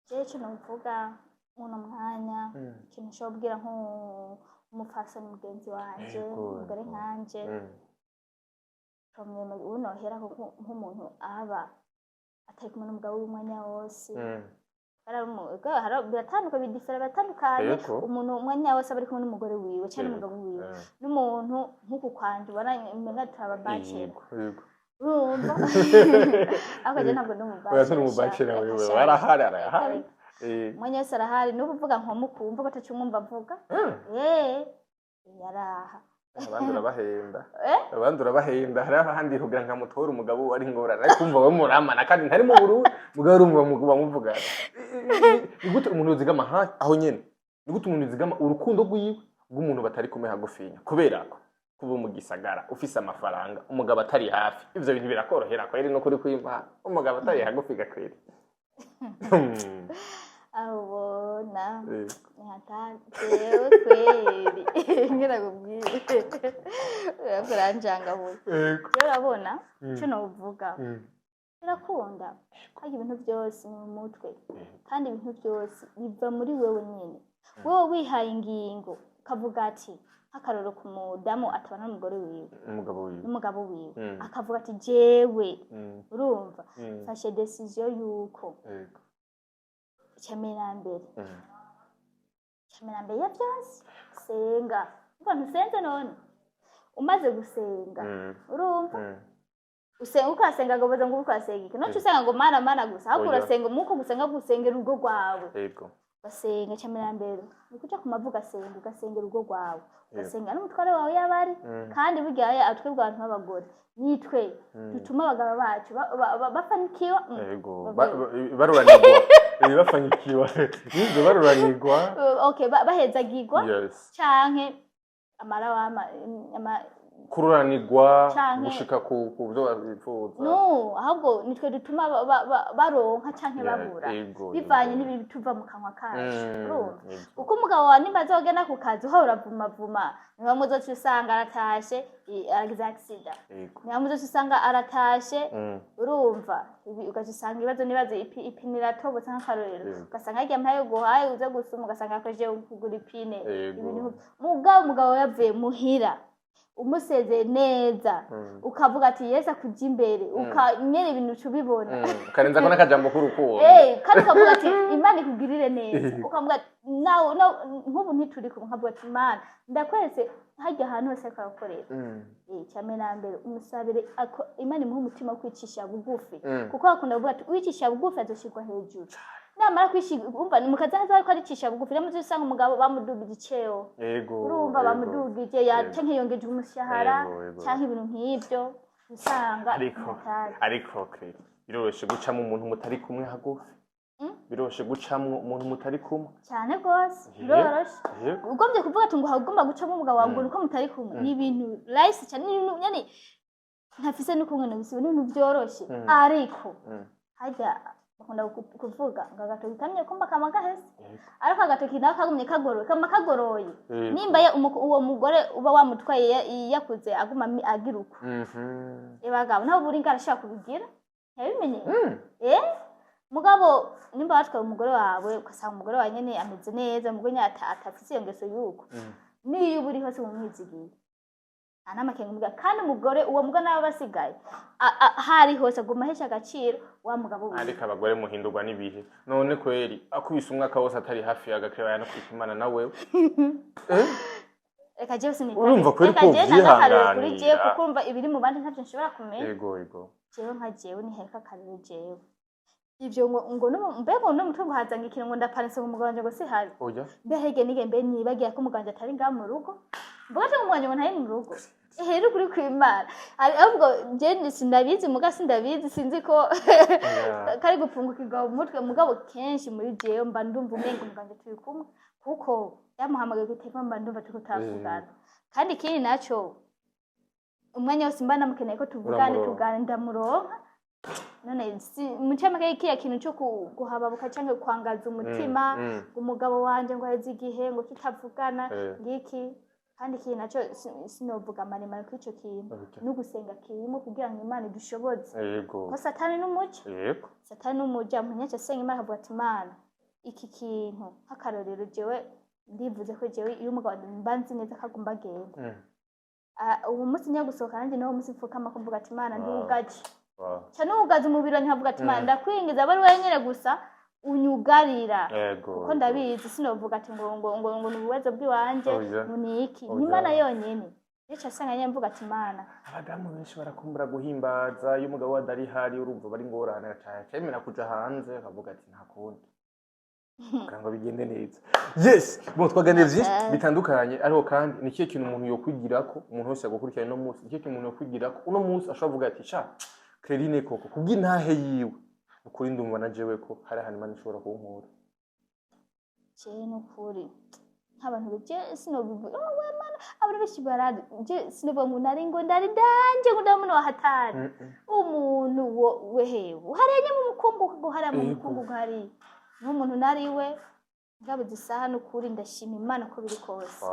jewe ico novuga muno mwanya, ikintu nshobora kubwira nk'umupfasoni mugenzi wanje, umugore nkanje, unohera nk'umuntu aba atari kumwe n'umugabo w'umwanya wose. Biratandukanye, bidifera, biratandukanye. Umuntu umwanya wose aba ari kumwe n'umugore wiwe cyangwa n'umugabo wiwe, n'umuntu nk'uku kwanje ubona umenga turababacera. Yego yego Urumva, ariko je ntabwo ndi Oya, nturi umubacera wewe, warahari, arahari. Umwanya wose arahari, n'ubu uvuga nkomukumva ko atacumwumva avuga. Yaraha. Abandi urabahenda. Eh? Abandi urabahenda. Hariho ahandi kugira ngo amutore umugabo ari ingorane, ariko umva we muramana kandi ntari mu Burundi, mugabo urumva muguba muvugana. Ni gute umuntu yozigama aho nyene? Ni gute umuntu yozigama urukundo rwiwe rw'umuntu batari kumwe hagufinya? Kubera ko kuba mu gisagara ufise amafaranga, umugabo atari hafi, ivyo bintu birakorohera kweri? No kuri kwimana, umugabo atari hagufi gakweri. Abona ni hatari. Jewe kweri ngira kubwire, urako uranjangahuye. Jewe urabona ico novuga, birakunda harya, ibintu byose ni mu mutwe, kandi ibintu byose biva muri wewe nyene. Wewe wihaye ingingo ukavuga ati, nk'akaroro ku mudamu atabana n'umugore wiwe, Umugabo wiwe. n'umugabo wiwe, akavuga ati jewe, urumva, mfashe décision yuko icambere na mbere, icambere na mbere ya byose, senga. Umva, ntusenze none Umaze gusenga, urumva, usenga uko urasenga ngo baza ngo uriko urasenga iki? Ntuce usenga ngo Mana, Mana gusa, ahubwo Oya. urasenga muko gusenga, gusengera urugo rwawe. Ugasenga cyane. Mbere ni ukuca ku mavi, ugasenga, ugasengera urugo rwawe, ugasenga n'umutware wawe yaba ari. Kandi burya twebwe abantu b'abagore nitwe dutuma abagabo bacu bafanikiwa. Baruranirwa. Bafanyikiwa nibyo, baruranirwa. Okay, bahezagirwa canke amarawama ama Kururanirwa. Canke Gushika ku byo bifuza. No, ahubwo nitwe dutuma baronka canke babura, bivanye n'ibintu tuva mu kanwa kacu. Urumva, kuko umugabo wawe nimba azogenda ku kazi uhora uravumavuma, ni bamwe uzoca usanga aratashe aragize accident. Ni bamwe uzoca usanga aratashe, urumva, ibi ugaca usanga ibibazo n'ibibazo, ipine iratobotse nk'akarorero. Ugasanga harya mpayo guhaye uza gusuma, ugasanga yakoresheje kugura ipine. Ibintu mugabo umugabo yavuye muhira umusezeye neza, ukavuga ati Yesu akuja imbere, ukanyene ibintu uca ubibona. Ukarenza ko n'akajambo k'urukundo. Kandi ukavuga ati Imana ikugirire neza, ukavuga ati nawe nk'ubu ntituri kumwe, nkavuga ati Imana ndakweretse harya ahantu hose ariko arakorera. Cyane na mbere umusabire Imana imuhe umutima wo kwicisha bugufi, kuko bakunda kuvuga ati uwicisha bugufi azoshyirwa hejuru. Namara kwishyirwa, umva, ni mukazaza ariko aricisha bugufi, rero usanga umugabo bamudugije iceo. Urumva, bamudugije ya canke yongeje umushahara, Yego, yego. canke ibintu nk'ibyo, usanga Ariko hatari. Ariko Claire, biroroshe gucamo umuntu mutari kumwe hagufi. Biroroshe gucamwo umuntu mutari kumwe. Cyane rwose, biroroshe. Ugombye kuvuga ati ngo ugomba gucamo umugabo wawe ngo nuko mutari kumwe, ni ibintu rahisi cyane, ni ibintu nyene ntafise n'ukumwe nabisiba, ni ibintu byoroshe. Ariko harya bakunda kuvuga ngo agatoki kamye kumba kama gahese, ariko agatoki nawe kagumye kagoroye kama kagoroye. Nimba uwo mugore uba wamutwaye yakuze aguma agira uko, ebagabo nabo buri ngara ashobora kubigira ntiyabimenye. Mugabo nimba watwaye umugore wawe, ugasanga umugore wawe nyene ameze neza, umugore nyene atafise iyo ngeso y'uko, niyo uba uri hose mumwizigiye, nta n'amakenga umugabo. Kandi umugore uwo mugore nawe aba asigaye hari hose aguma ahesha agaciro wa mugabo wiwe. Ariko abagore muhindurwa n'ibihe. None kweri akubise umwaka wose atari hafi agakeba no kwita na wewe? Reka jewe sinita. Urumva kweri Reka ko jewe ntange akarorero kuri jewe, uvyihanganira. kuko urumva ibiri mu bandi ntavyo nshobora kumenya. Yego yego Jewe nka jewe niheka akarorero, jewe ivyo ngo mbega ngo n'umutwe ngo hazanga ikintu ngo ndapanitse ngo umugabo wanje ngo sihabi. Oya. Mbe hege nige mbe nibagiye ko umugabo wanje atari ngaha mu rugo, mvuga ko umugabo wanje ngo ntari mu rugo ehere kuri kwimana. Ahubwo je sindabizi, muga sindabizi, sinzi ko Oya. kari gupfungukirwa mu mutwe. Mugabo kenshi muri jewe mba ndumva umenga umugabo wanje turi kumwe, kuko yamuhamagaye kuri telefone mba ndumva turiko turavugana. Kandi ikindi naco, umwanya wose mba namukeneye ko tuvugane, Uramuronka. tugane, ndamuronka. None mu ncamake, kiriya kintu cyo guhababuka canke kwangaza umutima, umugabo wanje ngo aheze igihe ngo tutavugana, ngiki. Kandi ikintu naco sinovuga maremare kuri ico kintu, no gusenga kirimo kugira ngo Imana idushoboze, ko Satani n'umuco. Satani n'umuja umuntu asenga Imana akavuga ati Imana iki kintu. Nk'akarorero, jewe ndivuze ko jewe iyo umugabo mba nzi neza ko agomba agenda, uwo munsi njya gusohoka nanjye niwo munsi mfukama kuvuga ati Imana ntugaje, ca nugaza umubiri wanje nkavuga ati Imana ndakwingiza aba ari wenyene gusa unyugarira, kuko ndabizi sinovuga ati ngo ni ubuwezo bw'iwanje, Oya. ngo ni iki, Oya. ni Imana yonyene. Nico asanga nyene mvuga ati Imana. Abadamu benshi barakumbura guhimbaza iyo umugabo we adari hari. Urumva bari ngorane, acemera kuja hanze akavuga ati nta kundi kugira ngo bigende neza. Yes, bon, twaganiriye byinshi bitandukanye. Ariko kandi ni ikihe kintu umuntu yokwigirako, umuntu wese yagukurikirana uno munsi, ni ikihe kintu umuntu yokwigirako uno munsi ashobora kuvuga ati sha Clairine koko kubw'intahe yiwe ukuri ndumva na jewe ko hari ahantu Imana ishobora kunkura? Jewe nukuri nk'abantu je sinobivuga, oh we Mana, abantu benshi barazi je sinovuga ngo nari ngo ndari danje ngo ndamuntu wa hatari. Umuntu wo wehewe uharenye mu mukungugu, hariya mu mukungugu hariya n'umuntu nari we ngabuze isaha. Nukuri ndashima Imana ko biri kose.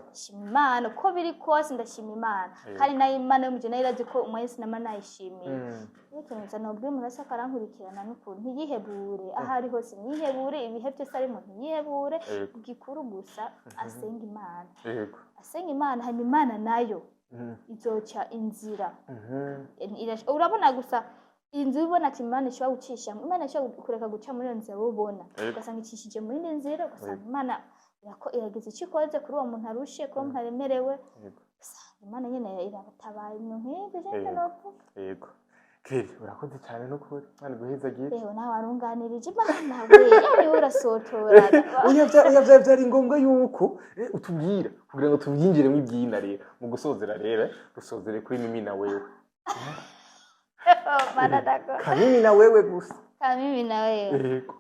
Ndashima Imana uko biri kose, ndashima Imana. Kandi nayo Imana yo mu nayo irazi ko umwanya sinama nayishimiye. Ikintu gusa nobwira umuntu wese akarankurikirana n'ukuntu ntiyihebure, aho ari hose ntiyihebure, ibihe byose arimo ntiyihebure. Igikuru gusa asenga Imana, asenga Imana, hanyuma Imana nayo izoca inzira. Urabona gusa inzu ubona ati Imana ishobora gucishamo, Imana ishobora kureka guca muri iyo nzira wowe ubona, ugasanga icishije mu yindi nzira, ugasanga Imana iragize icyo ikoze kuri uwo muntu arushe, kuri uwo muntu aremerewe. Usanga Imana nyene irabatabaye, ibintu nk'ivyo je novuga. Yego, Kelly, urakoze cyane n'ukuri, Imana iguhezagire. Rero nawe warunganirije, Imana we, yani urasotora. Oya, byari ngombwa yuko utubwira kugira ngo tubyinjiremo ibyina. Rero mu gusozera rero, dusozere kuri "Mimi na wewe". Mana dako. Ka "Mimi na wewe" gusa. Ka "Mimi na wewe"? Yego.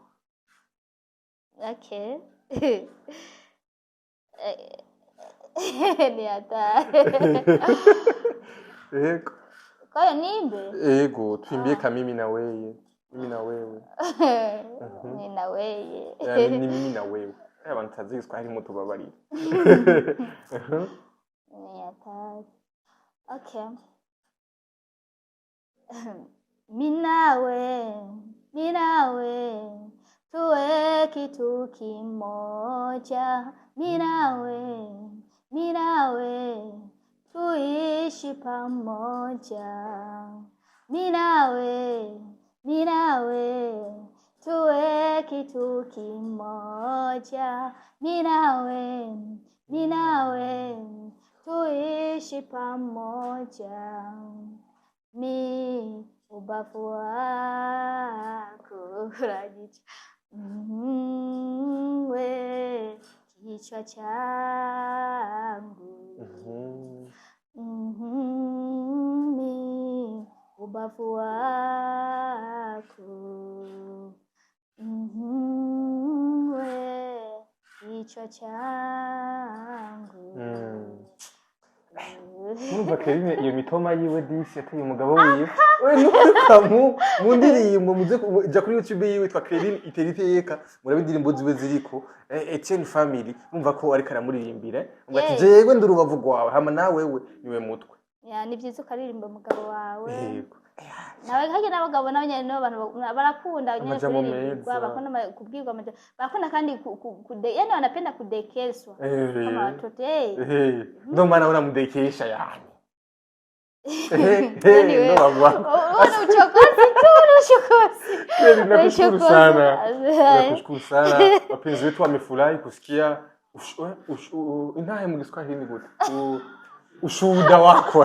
Okay. Ni hatari. Yego. Kwa hiyo niimbe? Yego, twimbie ka "Mimi na wewe", "Mimi na wewe". Mimi na wewe. Yani ni "Mimi na wewe". Abantu tazi Igiswahili mutubabarire. Ni hatari. Okay. Minawe, minawe, tuwe kitu kimoja. Minawe, minawe, tuishi pamoja. Minawe, minawe, tuwe kitu kimoja. Minawe, minawe, tuishi pamoja. Mi ubavu wako urajicha, we kichwa changu. Mi ubavu wako, we kichwa changu. Murumva Kerine, iyo mitoma yiwe disi yateye umugabo wiwe we nukuka mu ndirimbo. Muze ja kuri YouTube yiwe yitwa Kerine Iteriteka, murabe indirimbo ziwe ziriko. Etienne Family, mumva ko ariko aramuririmbira, umva ati "Jewe ndi urubavu rwawe, hama nawe we niwe mutwe." Ya, ni byiza ukaririmba umugabo wawe. Yego. Nawe harya n'abagabo nabo nyene nibo bantu barakunda nyene Amajambo kuririmbirwa. meza. Bakunda kubwirwa amajambo, barakunda kandi yani wanapenda kudekezwa kama watoto. Ndo maana unamdekesha yani. Yani wewe- Ndo babu wako. Wewe ni uchokozi tu, ni uchokozi. Kweli nakushukuru Uchokozi. sana. Nakushukuru sana. Wapenzi wetu wamefurahi kusikia intahe mu Kiswahili ni gute? Ushuhuda wako.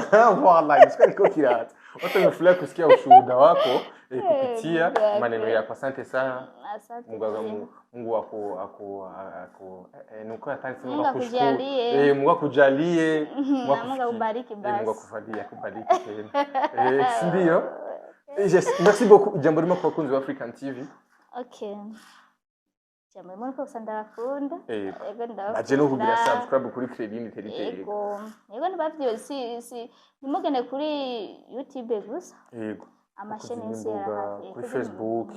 Wallahi Kiswahili kiko kirata. Watu wamefurahi kusikia ushuhuda wako kupitia Mungu maneno wako. yako. Asante sana. Asante Mungu pia. Mungu aku aku nuko hatari sema. Mungu Akushukuru. akujalie. Mungu akujalie. Mungu Na Mungu akubariki Mungu basi. akufalie, akubariki tena. Si ndio? Yes, merci beaucoup. Ijambo rimwe ku bakunzi ba African TV. Okay. Jambo rimwe nuko gusa ndabakunda. Yego. Yego, ndabakunda. Baje no kugira subscribe kuri Credine Terite. Yego. Yego, ntibavyo si ntimugende kuri YouTube gusa. Yego. Amasheni Kuzindi yose mbuga, yarahari. kuri Facebook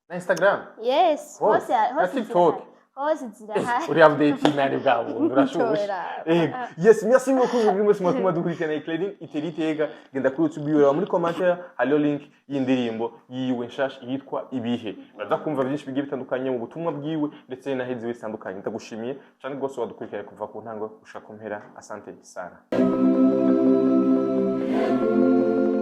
na Instagram. Yes, Hose. hose Na hose TikTok. zirahari. Hose zirahari. Uri update nani bwa bundi, urashushe. Ntora. Yego. Yes, merci beaucoup mwebwe mwese mwatuma dukurikirana Credine Iteriteka. Genda kuri YouTube yiwe, muri commentaire hariyo link y'indirimbo yiwe nshasha yitwa "Ibihe". Baza kumva byinshi bigiye bitandukanye mu butumwa bwiwe ndetse n'aho ziwe zitandukanye. Ndagushimiye cyane rwose wadukurikiranye kuva ku ntango gushika ku mpera. Asante sana.